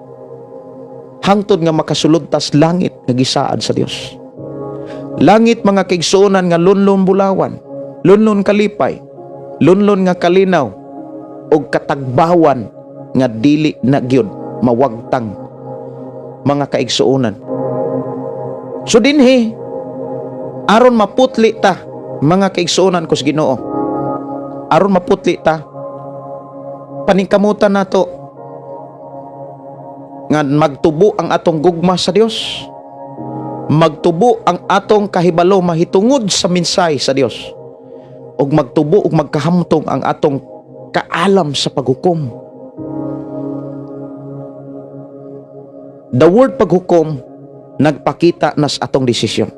hangtod nga makasulod tas langit nga gisaad sa Dios. Langit, mga kaigsuonan, nga lunlon bulawan, lunlon kalipay, lunlon nga kalinaw ug katagbawan nga dili na gyud mawagtang, mga kaigsuonan. So dinhi, aron maputli ta, mga kaigsuonan ko sa Ginoo, aron maputli ta, paningkamutan nato nga magtubo ang atong gugma sa Dios, magtubo ang atong kahibalo mahitungod sa mensahe sa Dios, ug magtubo ug magkahamtong ang atong kaalam sa paghukom. The word paghukom nagpakita nas atong desisyon.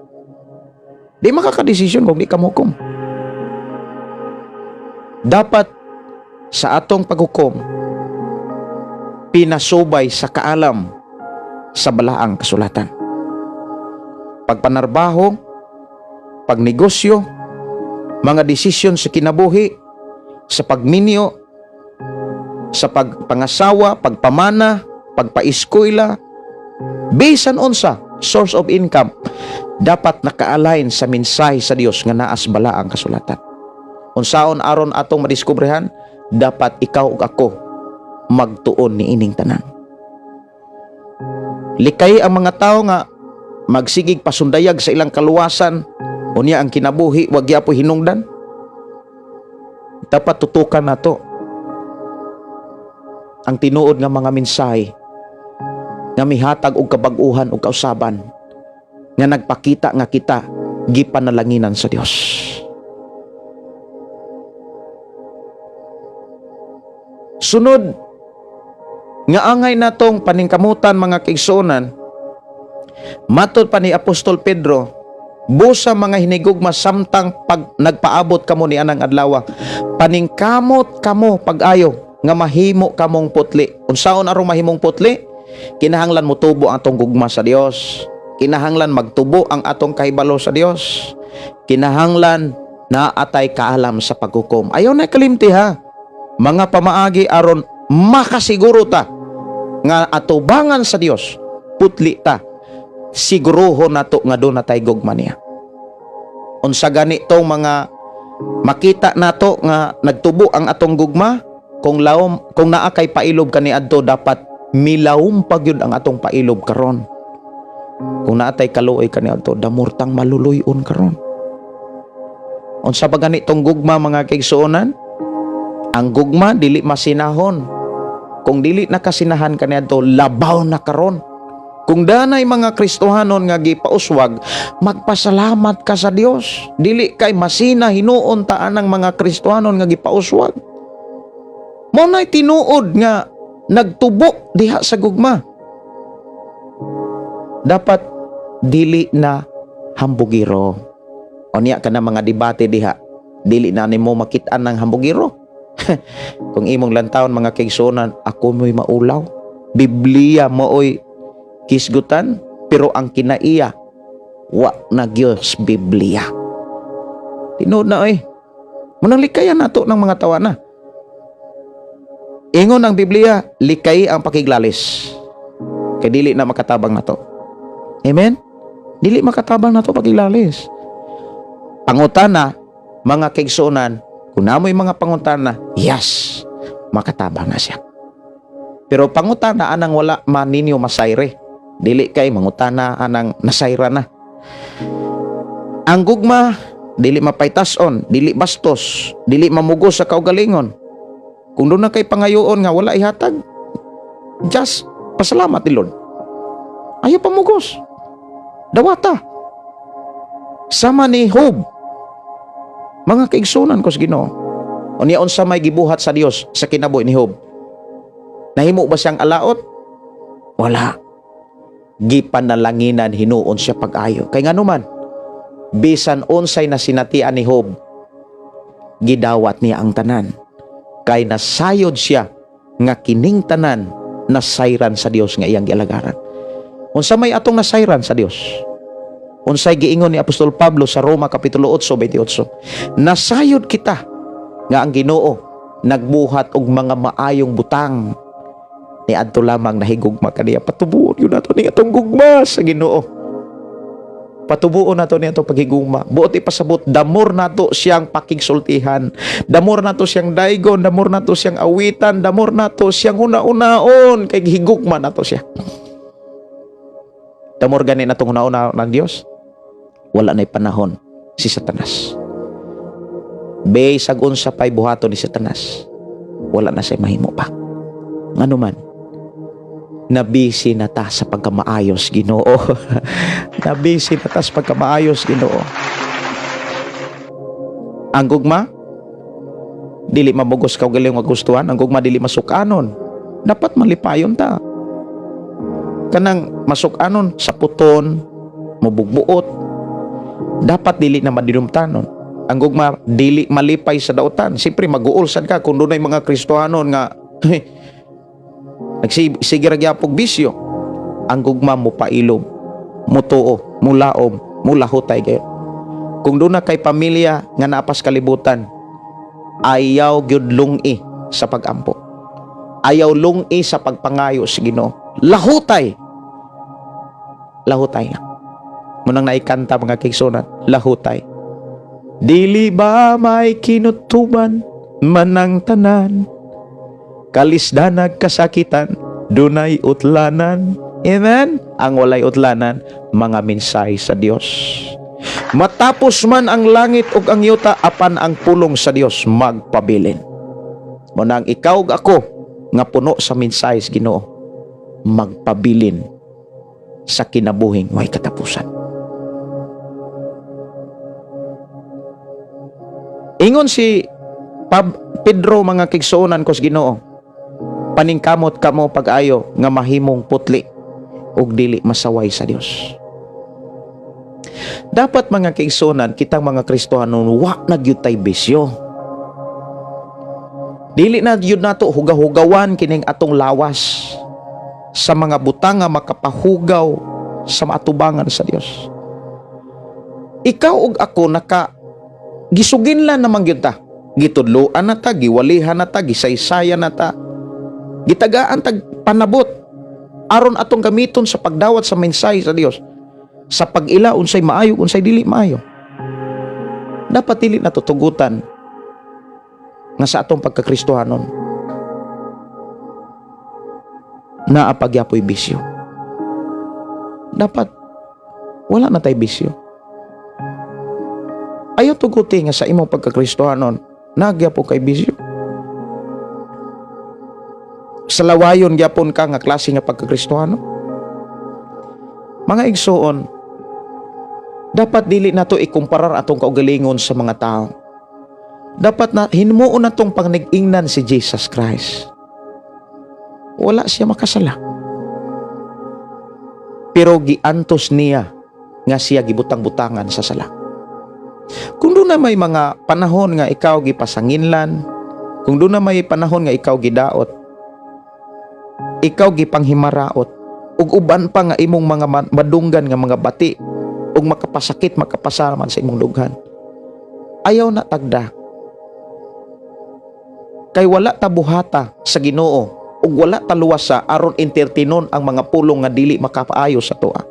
Di makakadesisyon kung di ka mohukom. Dapat sa atong paghukom pinasubay sa kaalam sa balaang kasulatan. Pagpanarbaho, pagnegosyo, mga desisyon sa kinabuhi, sa pagminyo, sa pagpangasawa, pagpamana, pagpaeskwela, bisan unsa source of income, dapat naka-align sa mensahe sa Dios nga naas balaang kasulatan. Unsaon aron atong madiskubrehan, dapat ikaw ug ako magtuon ni ining tanan. Likay ang mga tao nga magsigig pasundayag sa ilang kaluwasan, unya ang kinabuhi wag gyapoy hinungdan. Dapat tutukan nato ang tinuod nga mga mensahe nga mihatag og kabag-uhan ug kausaban nga nagpakita nga kita gipanalanginan sa Dios. Sunod nga angay natong paningkamutan, mga kaigsuonan, matod pa ni Apostol Pedro, "Busa, mga hinigugma, samtang pag nagpaabot kamo ni anang adlaw, paningkamot kamo pag-ayo nga mahimo kamong putli." Unsaon aron mahimong putli? Kinahanglan motubo ang atong gugma sa Dios. Kinahanglan magtubo ang atong kahibalo sa Dios. Kinahanglan naa tay kaalam sa paghukom. Ayaw na kalimti ha. Mga pamaagi aron makasiguro ta nga atubangan sa Dios, putli ta. Siguruhon nato nga duna tay gugma niya. Unsa gani tong mga makita nato nga nagtubo ang atong gugma? Kung laom, kung naa kay pailob kaniadto, dapat milawom pa gyud ang atong pailob karon. Kung naa tay kaluoy kaniadto, the more tang maluluy-on karon. Unsa ba gani tong gugma, mga kaigsuonan? Ang gugma dili masinahon. Kung dili nakasinahan kaniadto, labaw na karon. Kung danay mga Kristohanon nga gipauswag, magpasalamat ka sa Dios. Dili kay masina hinuon taan ang mga Kristohanon nga gipauswag. Mao na'y tinuod nga nagtubo diha sa gugma. Dapat dili na hambugiro. Unya ka na mga debate diha, dili na nimo makit-an ng hambugiro. Kung imong lantawon, mga kaigsuonan, ako mo'y maulaw. Biblia mao'y kisgutan, pero ang kinaiya wa na gyud Biblia. Tinuod na oy. Munang likayan nato ng mga tawana. Ingon ang Biblia, likay ang pakiglalis. Kay dili na makatabang nato. Amen? Dili makatabang nato pakiglalis. Pangutana, mga kaigsuonan, kung namoy mga pangutana, yes, makatabang na siya. Pero pangutana anang wala man ninyo masayre. Dili kay mangutana anang nasayra na. Ang gugma, dili mapaytason, dili bastos, dili mamugos sa kaugalingon. Kung duna kay pangayoon nga wala ihatag, just pasalamat ni Lord. Ayaw pamugos. Dawata. Sama ni Job. Mga kaigsunan ko sa Ginoo. Unya, unsa may gibuhat sa Dios sa kinabuhi ni Job? Nahimo ba siyang alaot? Wala. Gipanalanginan hinuon siya pag-ayo. Kay ngano man, bisan unsay nasinatian ni Job, gidawat niya ang tanan. Kay nasayod siya nga kining tanan nasayran sa Dios nga iyang gialagaran. Unsa may atong nasayran sa Dios? Unsay giingon ni Apostol Pablo sa Roma kapitulo 8:28? Nasayod kita nga ang Ginoo nagbuhat og mga maayong butang ni adto lamang nahigugma kaniya. Patubuon gyud nato ni atong gugma sa Ginoo. Patubuon nato ni atong paghigugma. Buot ipasabot, the more nato siyang pakigsultihan, the more nato siyang daygon, the more nato siyang awitan, the more nato siyang una-unaon kay gihigugma nato siya. The more gani natong una-una ng Dios, wala na'y panahon si Satanas. Bisag unsa pa'y buhaton ni Satanas, wala na siya mahimo pa. Ngano man, nabisi na ta sa pagkamaayos, Ginoo. Nabisi na ta sa pagkamaayos, Ginoo. Ang gugma, dili mamugos kaugaling magustuhan. Ang gugma dili masukanon. Dapat malipayon ta. Kanang masukanon sa puton, mubugbuot. Dapat dili na madinumtanon. Ang gugma dili malipay sa dautan. Siyempre mag-uol sad ka kung dunay mga Kristohanon nga nagsige ra gyapog bisyo. Ang gugma mo pailob, mutuo, mulaom, mulahutay gayon. Kung duna kay pamilya nga naapas kalibutan, ayaw gyud lungi sa pagampo. Ayaw lungi sa pagpangayo sa Ginoo. Lahutay. Lahutay lang. Munang naikanta, mga kaigsuonan, lahutay. Dili ba may kinutuban manang tanan? Kalisdanag kasakitan, dunay utlanan. Amen? Ang walay utlanan, mga mensahe sa Dios. Matapos man ang langit ug ang yuta, apan ang pulong sa Dios magpabilin. Munang ikaw ug ako nga puno sa mensahe sa Ginoo, magpabilin sa kinabuhing way katapusan. Ingon si Pedro, mga kaigsuonan ko sa Ginoo, paningkamot kamo pag-ayo nga mahimong putli ug dili masaway sa Dios. Dapat, mga kaigsuonan, kitang mga Kristohanon wa na gyud tay bisyo. Dili na gyud nato hugaw-hugawan kining atong lawas sa mga butang nga makapahugaw sa maatubangan sa Dios. Ikaw ug ako naka gisuginlan naman gyud ta. Gitudloan na ta, giwalihan na ta, gisaysayan na ta. Gitagaan tag panabot aron atong gamiton sa pagdawat sa mensahe sa Dios. Sa pag-ila unsay maayo, unsay dili maayo. Dapat dili natutugutan nga sa atong pagkakristohanon naa pagyapoy bisyo. Dapat wala na tay bisyo. Ayaw tuguti nga sa imong pagkakristohanon nagyapon kay bisyo. Sa lawayon gyapon ka nga klase nga pagkakristohano. Mga igsuon, dapat dili nato ikumparar atong kaugalingon sa mga tao. Dapat na himuon na tong pangnig-ingnan si Jesus Christ. Wala siya makasala. Pero giantos niya nga siya gibutang-butangan sa sala. Kung duna may mga panahon nga ikaw gipasanginlan, kung duna may panahon nga ikaw gidaot, ikaw gipanghimaraot, ug uban pa nga imong mga madunggan nga mga bati ug makapasakit, makapasaman sa imong dughan. Ayaw na tagda. Kay wala ta buhata sa Ginoo ug wala ta luwasa aron entertainon ang mga pulong nga dili makapaayo sa atoa.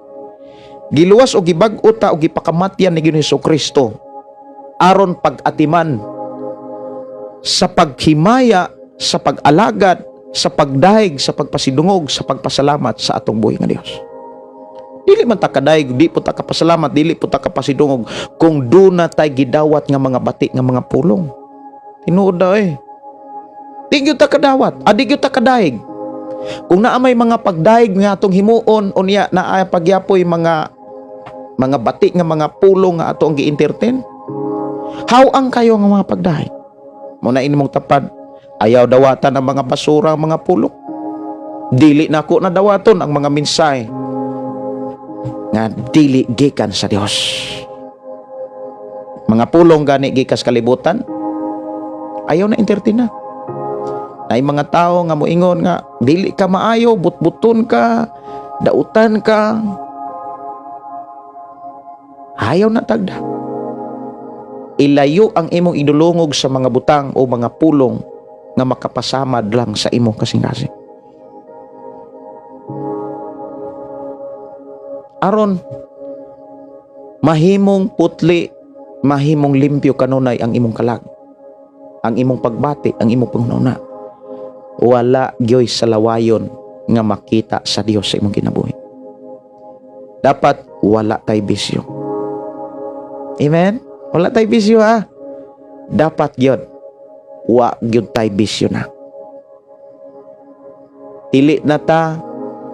Giluwas o gibag-o ta o gipakamatyan ni Ginoong Kristo aron pag-atiman sa paghimaya, sa pag-alagad, sa pagdayeg, sa pagpasidungog, sa pagpasalamat sa atong buhi nga Dios. Dili man ta kadayeg, di po ta kapasalamat, dili po ta kapasidungog kung duna tay gidawat nga mga bati nga mga pulong. Tinuod daw eh. Di gyud ta kadawat, adi gyud ta kadayeg. Kung naa may mga pagdayeg nga atong himuon unya naa pagyapoy mga bati nga mga pulong nga ato ang gi-entertain, how ang kayo nga mga pagdayeg? Muna inimong tapad, ayaw dawatan ang mga basura, ang mga pulong. Dili na ako na dawaton ang mga mensahe nga dili gikan sa Dios. Mga pulong gani gikas kalibutan, ayaw na entertain na. Nay mga tao nga moingon nga dili ka maayo, butbuton ka, dautan ka. Ayaw na tagda. Ilayo ang imong idulungog sa mga butang o mga pulong nga makapasamad lang sa imong kasing-kasing. Aron mahimong putli, mahimong limpyo kanunay ang imong kalag, ang imong pagbati, ang imong panghuna. Wala gyoy sa lawayon nga makita sa Dios sa imong kinabuhi. Dapat wala tay bisyo. Amen? Wala tay bisyo ha. Dapat gyud wa gyud tay bisyo na. Dili na ta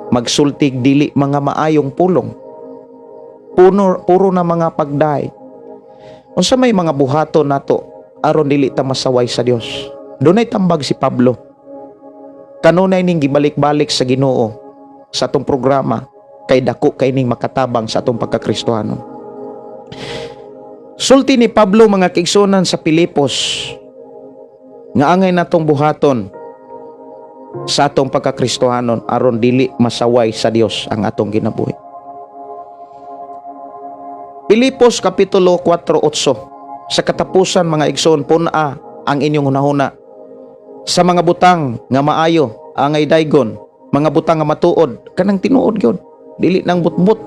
magsultig dili mga maayong pulong. Puno, puro na mga pagday. Unsa may mga buhaton nato aron dili ta masaway sa Dios? Dunay tambag si Pablo. Kanunay ning gibalik-balik sa Ginoo sa atong programa kay dako kay ning makatabang sa atong pagkakristohano. Sulti ni Pablo, mga kaigsuonan, sa Pilipos nga angay natong buhaton sa atong pagkakristohanon aron dili masaway sa Dios ang atong kinabuhi. Pilipos Kapitulo 4:8. Sa katapusan, mga igsoon, pun-a ang inyong hunahuna sa mga butang nga maayo, angay daygon, mga butang nga matuod, kanang tinuod gyud, dili nang butbut,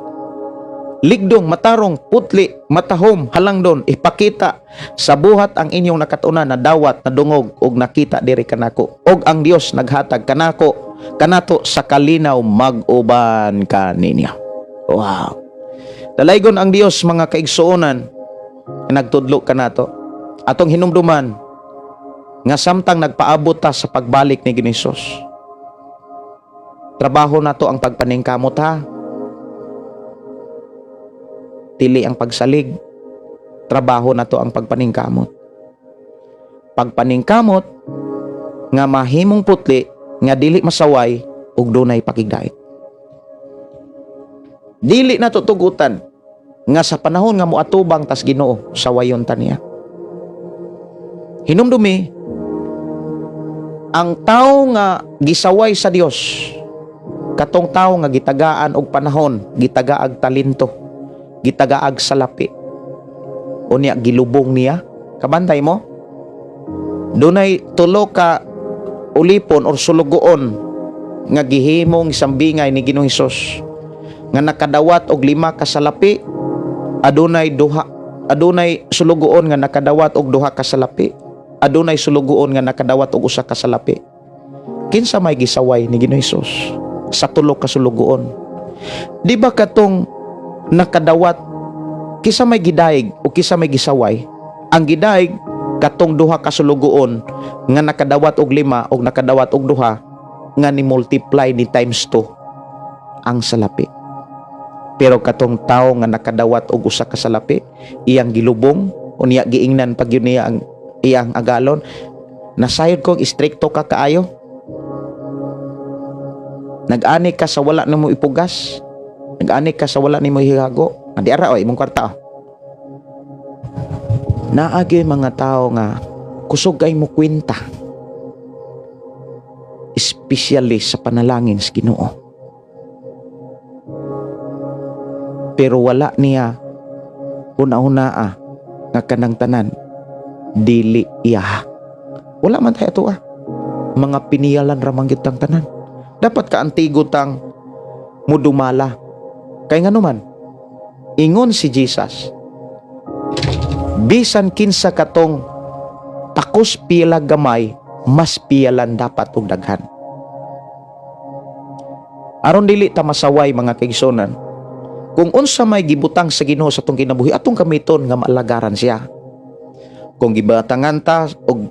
ligdong, matarong, putli, matahom, halangdon. Ipakita sa buhat ang inyong nakatunan, na dawat, nadungog ug nakita diri kanako, ug ang Dios naghatag kanako kanato sa kalinaw mag-uban kaninyo. Wow. Dalaygon ang Dios, mga kaigsuonan, nga nagtudlo kanato. Atong hinumduman nga samtang nagpaabot ta sa pagbalik ni Ginoong Hesus, trabaho nato ang pagpaningkamot ha. Dili ang pagsalig. Trabaho nato ang pagpaningkamot. Pagpaningkamot nga mahimong putli, nga dili masaway ug dunay pakigdait. Dili na tutugutan nga sa panahon nga moatubang tas Ginoo, sawayon ta niya. Hinumdumi ang tao nga gisaway sa Dios, katong tao nga gitagaan og panahon, gitagaag talento, gitagaag salapi, unya gilubong niya. Kabantay mo, dunay tulo ka ulipon or sulugoon nga gihimong sambingay ni Ginoong Hesus nga nakadawat og lima ka salapi. Adunay duha, adunay sulugoon nga nakadawat og duha ka salapi, adunay sulugoon nga nakadawat og usa ka salapi. Kinsa may gisaway ni Ginoong Hesus sa tulo ka sulugoon? Di ba katong nakadawat? Kisa may gidayeg o kisa may gisaway? Ang gidayeg katong duha ka sulugoon nga nakadawat og lima og nakadawat og duha, nga ni multiply ni times 2 ang salapi. Pero katong tawo nga nakadawat og usa ka salapi, iyang gilubong, unya giingnan pag yun niya ang Iyang agalon. Nasayod kong istrikto ka kaayo. Nag-ani ka sa wala nimo ipugas. Nag-ani ka sa wala nimo hihago. Adi ara oy imong kwarta. Oh. Naa gyud mga tao nga kusog kay mo kwenta. Especially sa panalangin sa Ginoo. Pero wala niya una-una nga kanang tanan dili iya. Wala man tayo ato ah. Mga piniyalan ra man gyud tang tanan. Dapat ka antigo tang mudumala. Kay ngano man, ingon si Jesus, bisan kinsa katong takos pila gamay, mas piyalan dapat og daghan. Aron dili ta masaway, mga kaigsunan, kung unsa may gibutang sa Ginoo sa atong kinabuhi, atong gamiton nga maalagaran siya. Kung gibatangan ta og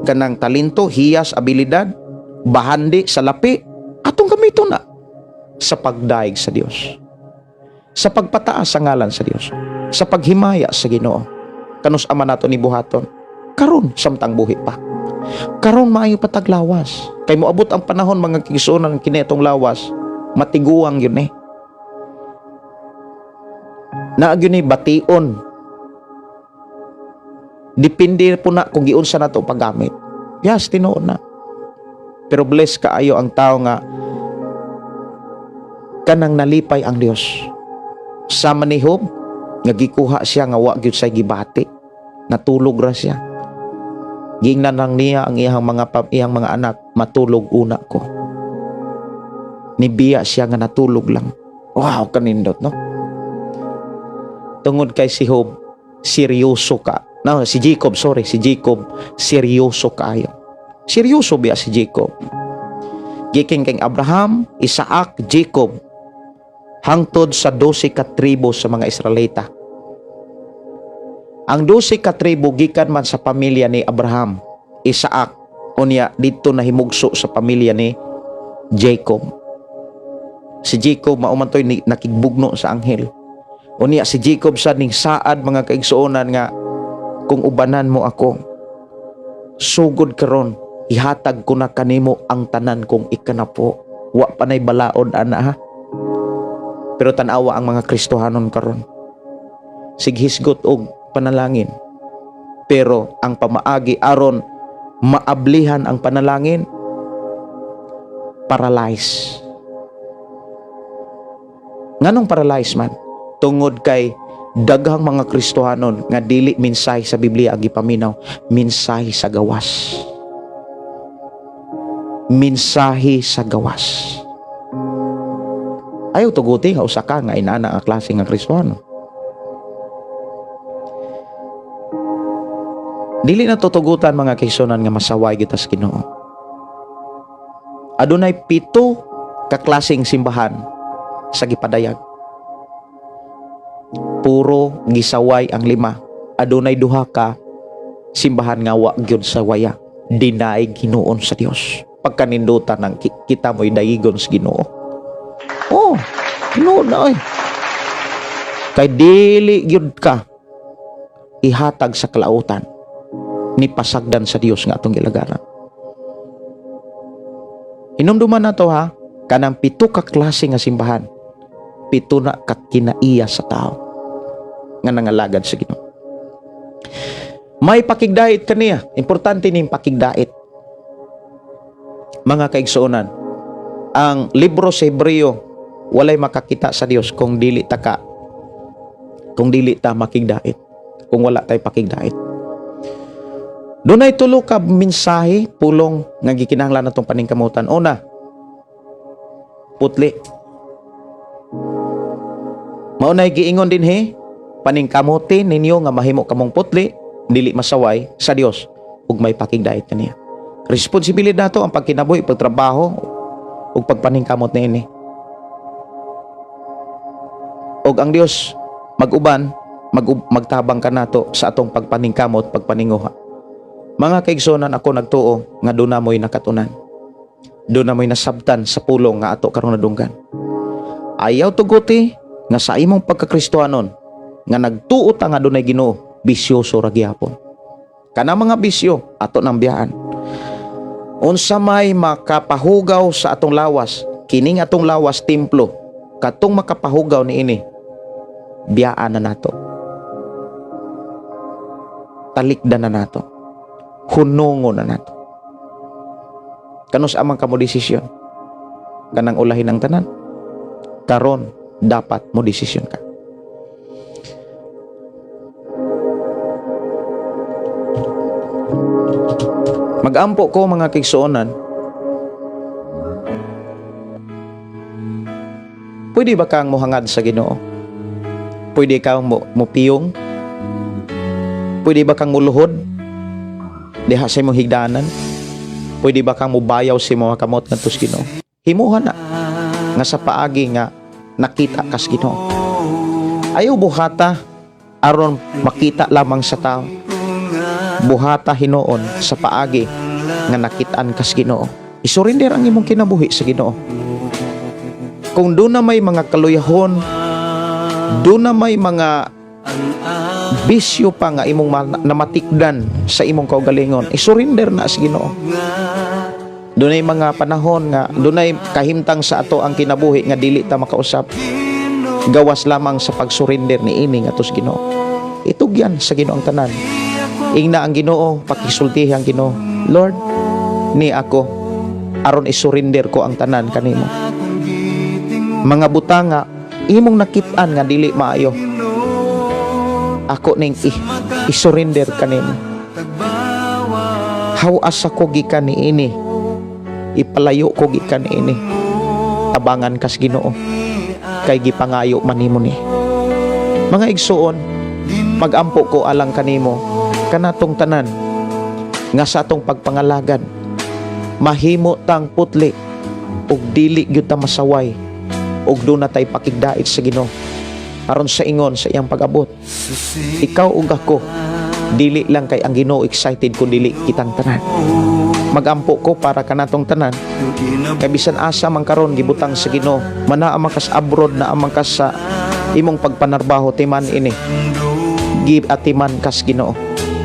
kanang talento, hiyas, abilidad, bahandi sa lapi, atong gamiton na sa pagdaig sa Dios, sa pagpataas sa ngalan sa Dios, sa paghimaya sa Ginoo. Kanus ama nato ni buhaton karon samtang buhi pa. Karon maayo pa tag lawas. Kay moabot ang panahon, mga kaigsuonan, kini atong lawas matiguang yun eh. Naa gyud ni bation. Depende po na kung giunsa nato paggamit. Yes, tinuod na. Pero bless kaayo ang tao nga kanang nalipay ang Dios. Sama ni Job, nga gikuha siya nga wa gyud say gibati. Natulog ra siya. Giingnan lang niya ang iyang mga anak, "Matulog una ko." Nibiya siya nga natulog lang. Wow, kanindot, no? Tungod kay si Job, seryoso ka. No, si Jacob, sorry, si Jacob, seryoso kaayo. Seryoso biya si Jacob. Gikan kay Abraham, Isaac, Jacob, hangtod sa 12 ka tribo sa mga Israelita. Ang 12 ka tribo gikan man sa pamilya ni Abraham, Isaac, unya didto nahimugso sa pamilya ni Jacob. Si Jacob mao man to'y nakigbugno sa anghel. Unya si Jacob sa ning saad, mga kaigsuonan, nga kung ubanan mo ako, sugod karon ihatag ko na kanimo ang tanan kong ikanapo. Wa pa nay balaod ana ha. Pero tan-awa ang mga Kristohanon karon. Sighisgot og panalangin. Pero ang pamaagi aron maablihan ang panalangin, paralyze. Nganong paralyze man? Tungod kay daghang mga Kristohanon nga dili mensahe sa Biblia ang gipaminaw, mensahe sa gawas. Mensahe sa gawas. Ayaw tuguti nga usa ka nga inana nga klase nga Kristohano. Dili na tutugutan, mga kaigsuonan, nga masaway kita sa Ginoo. Adunay 7 ka klaseng simbahan sa gipadayag. Puro gisaway ang lima. Adunay duha ka simbahan nga wa gyud sawaya. Dinaig hinuon sa Dios. Pagkanindutan ng kita mo'y dayigon sa Ginoo. Oh, tinuod na oy. Kay dili gyud ka ihatag sa kalautan ni pasagdan sa Dios nga atong gilagaran. Hinumduman na to ha, kanang 7 ka klase nga simbahan, 7 na ka kinaiya sa tao nga nangalagad sa Ginoo. May pakigdait kaniya. Importante ning pakigdait. Mga kaigsuonan, ang libro sa Hebreo, walay makakita sa Dios kung dili ta makigdait, kung wala tay pakigdait. Dunay tulo ka mensahe, pulong nga gikinahanglan natong paningkamutan. Una, putli. Mao nay giingon dinhi, paningkamuti ninyo nga mahimo kamong putli, dili masaway sa Dios ug may pakigdait kaniya. Responsibilidad nato ang pagkinabuhi, pagtrabaho ug pagpaningkamot niini. Og ang Dios mag-uban, magtabang kanato sa atong pagpaningkamot, pagpaninguha. Mga kaigsuonan, ako nagtuo nga duna mo'y nakatunan. Duna mo'y nasabtan sa pulong nga ato karong nadunggan. Ayaw tuguti nga sa imong pagkakristohanon nga nagtuo ta nga dunay Ginoo, bisyoso ra gihapon. Kana mga bisyo ato nang biyaan. Unsa may makapahugaw sa atong lawas, kining atong lawas templo, katong makapahugaw niini, biyaan na nato. Talikdan na nato. Hunongon na nato. Kanus-a man ka mo desisyon? Kanang ulahin ang tanan. Karon dapat mo desisyon ka. Magampo ko, mga kaigsuonan. Pwede ba kang mohangad sa Ginoo? Pwede kang mo mupiyong? Pwede ba kang muluhod diha sa imong higdanan? Pwede ba kang mubayaw sa imong kamot ngadto sa Ginoo? Himuha na nga sa paagi nga nakita kas Ginoo. Ayaw buhata aron makita lamang sa tao. Buhata hinuon sa paagi nga nakitaan kas Ginoo. Isurrender ang imong kinabuhi sa Ginoo. Kung duna may mga kaluyahon, duna may mga bisyo pa nga imong namatikdan sa imong kaugalingon, isurrender na sa Ginoo. Dunay mga panahon nga dunay kahimtang sa ato ang kinabuhi nga dili ta makausap gawas lamang sa pagsurrender ni ini ngadto sa Ginoo. Itugyan sa Ginoo ang tanan. Ingna ang Ginoo, pakisultihi ang Ginoo. "Lord, ni ako aron isurrender ko ang tanan kanimo. Mga butang nga imong nakit-an nga dili maayo, ako ning isurrender kanimo. Haw-as ako gikan niini. Ipalayo ko gikan niini. Tabangan kas Ginoo kay gipangayo man nimo ni." Mga igsuon, magampo ko alang kanimo, kanatong tanan nga sa atong pagpangalagad mahimo tang putli ug dili gyud ta masaway ug duna tay pakigdait sa Ginoo aron sa ingon sa iyang pag-abot, ikaw ug ako, dili lang kay ang Ginoo excited kun dili kitang tanan. Magampo ko para kanatong tanan kay bisan asa man karon gibutang sa Ginoo, manaa man kas abroad, naa man kas sa imong pagpanarbaho, timan ini giatiman kas Ginoo,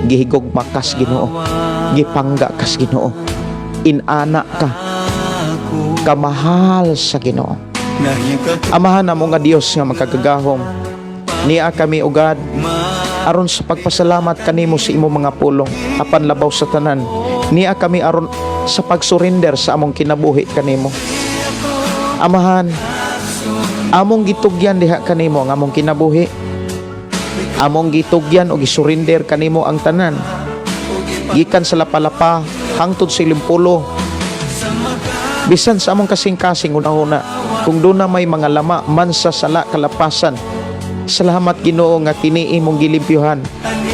gihigugma kas Ginoo, gipangga kas Ginoo, inana ka kamahal sa Ginoo. Amahan namo nga Dios nga makagagahom, nia kami, O God, aron sa pagpasalamat kanimo sa imong mga pulong. Apan labaw sa tanan, nia kami aron sa pagsurrender sa among kinabuhi kanimo. Amahan, among gitugyan diha kanimo ang among kinabuhi. Among gitugyan o gisurrender kanimo ang tanan. Gikan sa lapalapa hangtod sa ilimpulo. Bisan sa among kasing-kasing una-una, kung duna may mga lama man sa sala kalapasan. Salamat, Ginoo, nga kini imong gilimpyuhan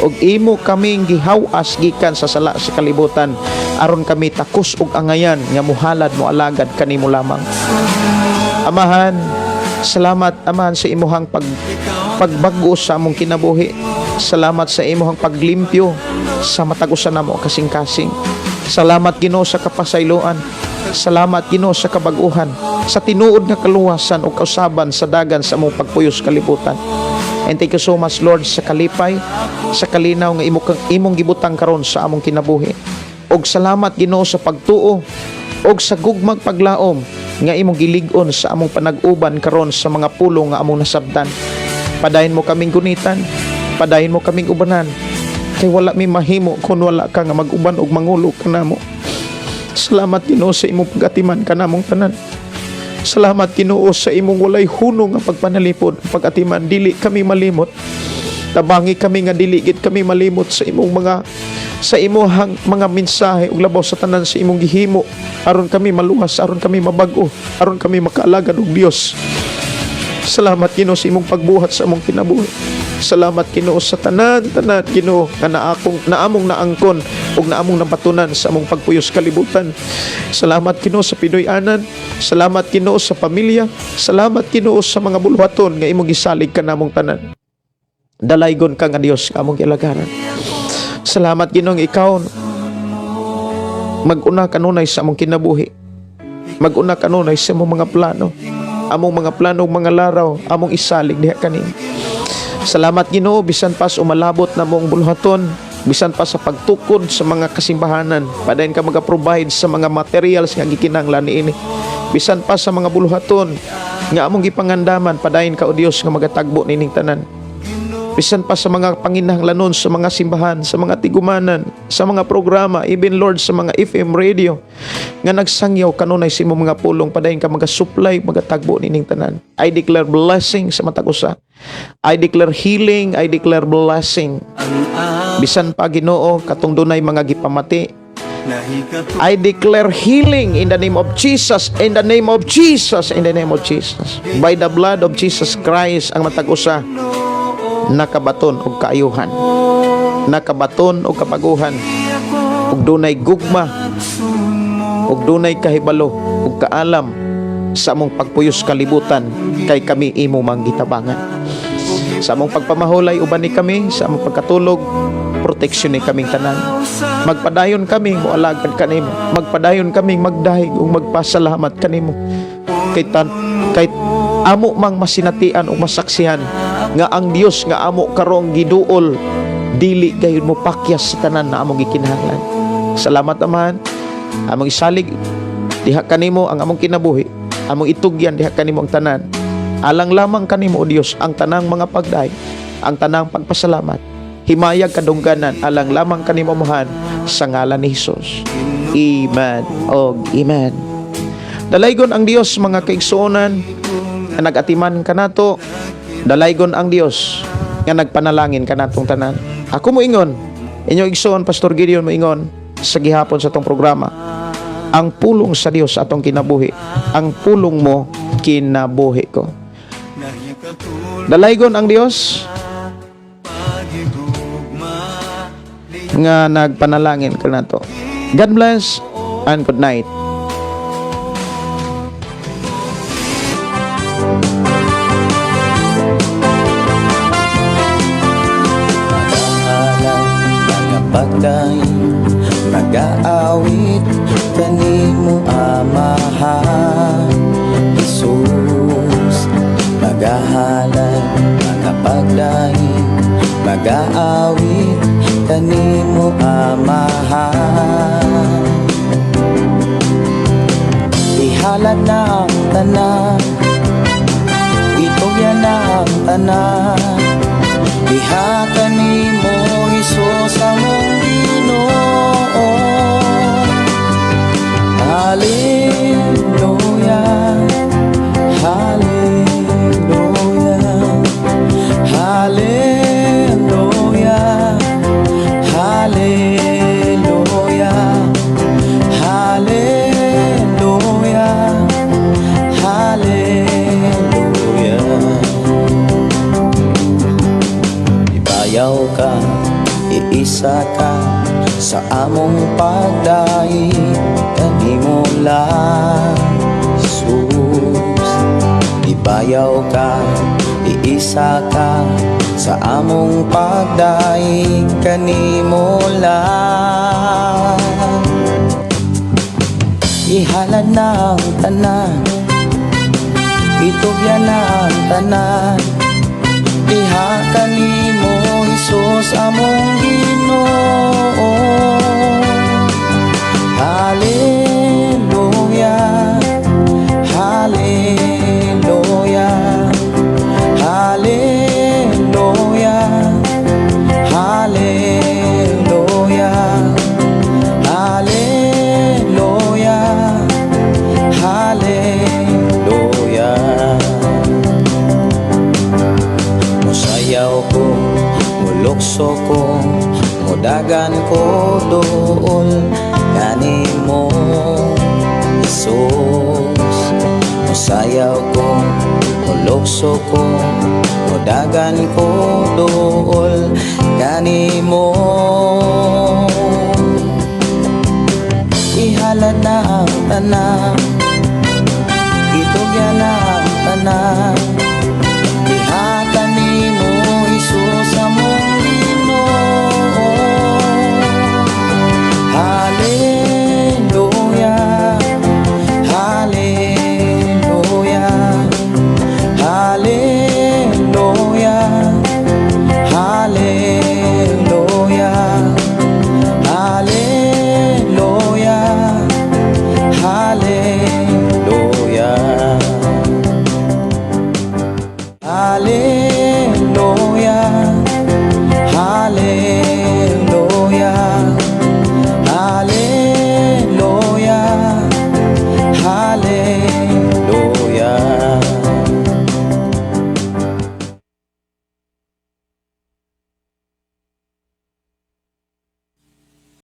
ug imo kaming gihawas gikan sa sala sa kalibutan aron kami takos og angayan nga muhalad, moalagad kanimo lamang. Amahan, salamat, Amahan, sa imuhang pagbag-o sa among kinabuhi. Salamat sa imuhang paglimpyo sa matag usa namo kasing-kasing. Salamat, Ginoo, sa kapasayloan. Salamat, Ginoo, sa kabaguhan, sa tinuod nga kaluwasan o kausaban sa dagan sa among pagpuyos kalibutan. And thank you so much, Lord, sa kalipay, sa kalinaw nga imong gibutang karon sa among kinabuhi. Og salamat, Ginoo, sa pagtuo og sa gugmag paglaom nga imong gilig-on sa among panag-uban karon sa mga pulong nga among nasabtan. Padayon mo kaming gunitan, padayon mo kaming ubanan. Kay wala mi mahimo kung wala ka nga mag-uban og mangulo kanamo. Salamat, Ginoo, sa imong pag-atiman kanamong tanan. Salamat, Ginoo, sa imong walay hunong nga pagpanalipod, pag-atiman. Dili kami malimot. Tabangi kami nga dili gid kami malimot sa imong mga mensahe ug labaw sa tanan sa imong gihimo aron kami maluwas, aron kami mabag-o, aron kami makaalagad og Dios. Salamat, Ginoo, sa imong pagbuhat sa among kinabuhi. Salamat, Ginoo, sa tanan tanan, Ginoo, nga naakong naamong naangkon ug naamong nabatunan sa among pagpuyos kalibutan. Salamat, Ginoo, sa Pinoy-anan. Salamat, Ginoo, sa pamilya. Salamat, Ginoo, sa mga buluhaton nga imong gisalig kanamong tanan. Dalaygon ka nga Dios nga among gialagaran. Salamat, Ginoo, nga ikaw mag-una kanunay sa among kinabuhi. Mag-una kanunay sa among mga plano. Among mga plano ug mga laraw among isalig diha kanimo. Salamat, Ginoo, bisan pas umalabot na mong buluhaton. Bisan pa sa pagtukod sa mga kasimbahanan, padayon ka maga-provide sa mga materials nga gikinahanglan niini. Bisan pa sa mga buluhaton nga among gipangandaman, padayon ka, O Dios, nga magatagbo nining tanan. Bisan pa sa mga panginahanglanon sa mga simbahan, sa mga tigumanan, sa mga programa, even, Lord, sa mga FM radio nga nagsangyaw kanunay sa imong mga pulong, padayon ka maga-supply, magatagbo nining tanan. I declare blessing sa matag usa. I declare healing, I declare blessing. Bisan pa, Ginoo, katong dunay mga gipamati, I declare healing in the name of Jesus, in the name of Jesus, in the name of Jesus. By the blood of Jesus Christ, ang matag usa nakabaton og kaayuhan, nakabaton og kabaguhan, ug dunay gugma, ug dunay kahibalo ug kaalam sa among pagpuyos kalibutan, kay kami imo mang gitabangan. Sa among pagpamahulay, uban ni kami. Sa among pagkatulog, proteksyon ni kaming tanan. Magpadayon kami moalagad kanimo. Magpadayon kami magdahig ug magpasalamat kanimo. Kay amo mang masinatian ug masaksihan nga ang Dios nga amo karong giduol dili gayud mo pakyas sa tanan na among gikinahanglan. Salamat, Amahan. Among isalig diha kanimo ang among kinabuhi. Among itugyan diha kanimo ang tanan. Alang lamang kanimo, O Dios, ang tanang mga pagdahig, ang tanang pagpasalamat. Himayag kadungganan alang lamang kanimo, Amahan, sa ngalan ni Hesus. Amen og amen. Dalaygon ang Dios, mga kaigsuonan nga nag-atiman kanato. Dalaygon ang Dios nga nagpanalangin kanatong tanan. Ako moingon, inyong igsoon Pastor Gideon moingon sa gihapon sa atong programa. Ang pulong sa Dios atong kinabuhi, ang pulong mo kinabuhi ko. Dalaygon ang Dios nga nagpanalangin kanato. God bless and good night. Magahalad, magapagdaig, magaawit kanimo, Amahan Jesus. Magahalad, magapagdaig, magaawit kanimo, Amahan. Ihalad na ang tanan, itugyan na ang tanan diha kanimo, Hesus, among Ginoo. Hallelujah, Hallelujah, Hallelujah, Hallelujah, Hallelujah, Hallelujah. Ibayaw ka, iisa ka sa among pagdaig kanimo lang, Jesus. Ibayaw ka, iisa ka sa among pagdaig kanimo lang. Ihalad na ang tanan, itugyan na ang tanan diha kanimo, Hesus, among Ginoo. Hallelujah, Hallelujah, Hallelujah, Hallelujah, Hallelujah, Hallelujah. Musayaw ko, mulukso ko, mudagan ko duol kanimo, Jesus. Musayaw ko, mulukso ko, mudagan ko duol kanimo. Ihalad na ang tanan, itugyan na ang tanan diha kanimo, Hesus, among Ginoo. Hallelujah, Hallelujah, Hallelujah, Hallelujah. Balik.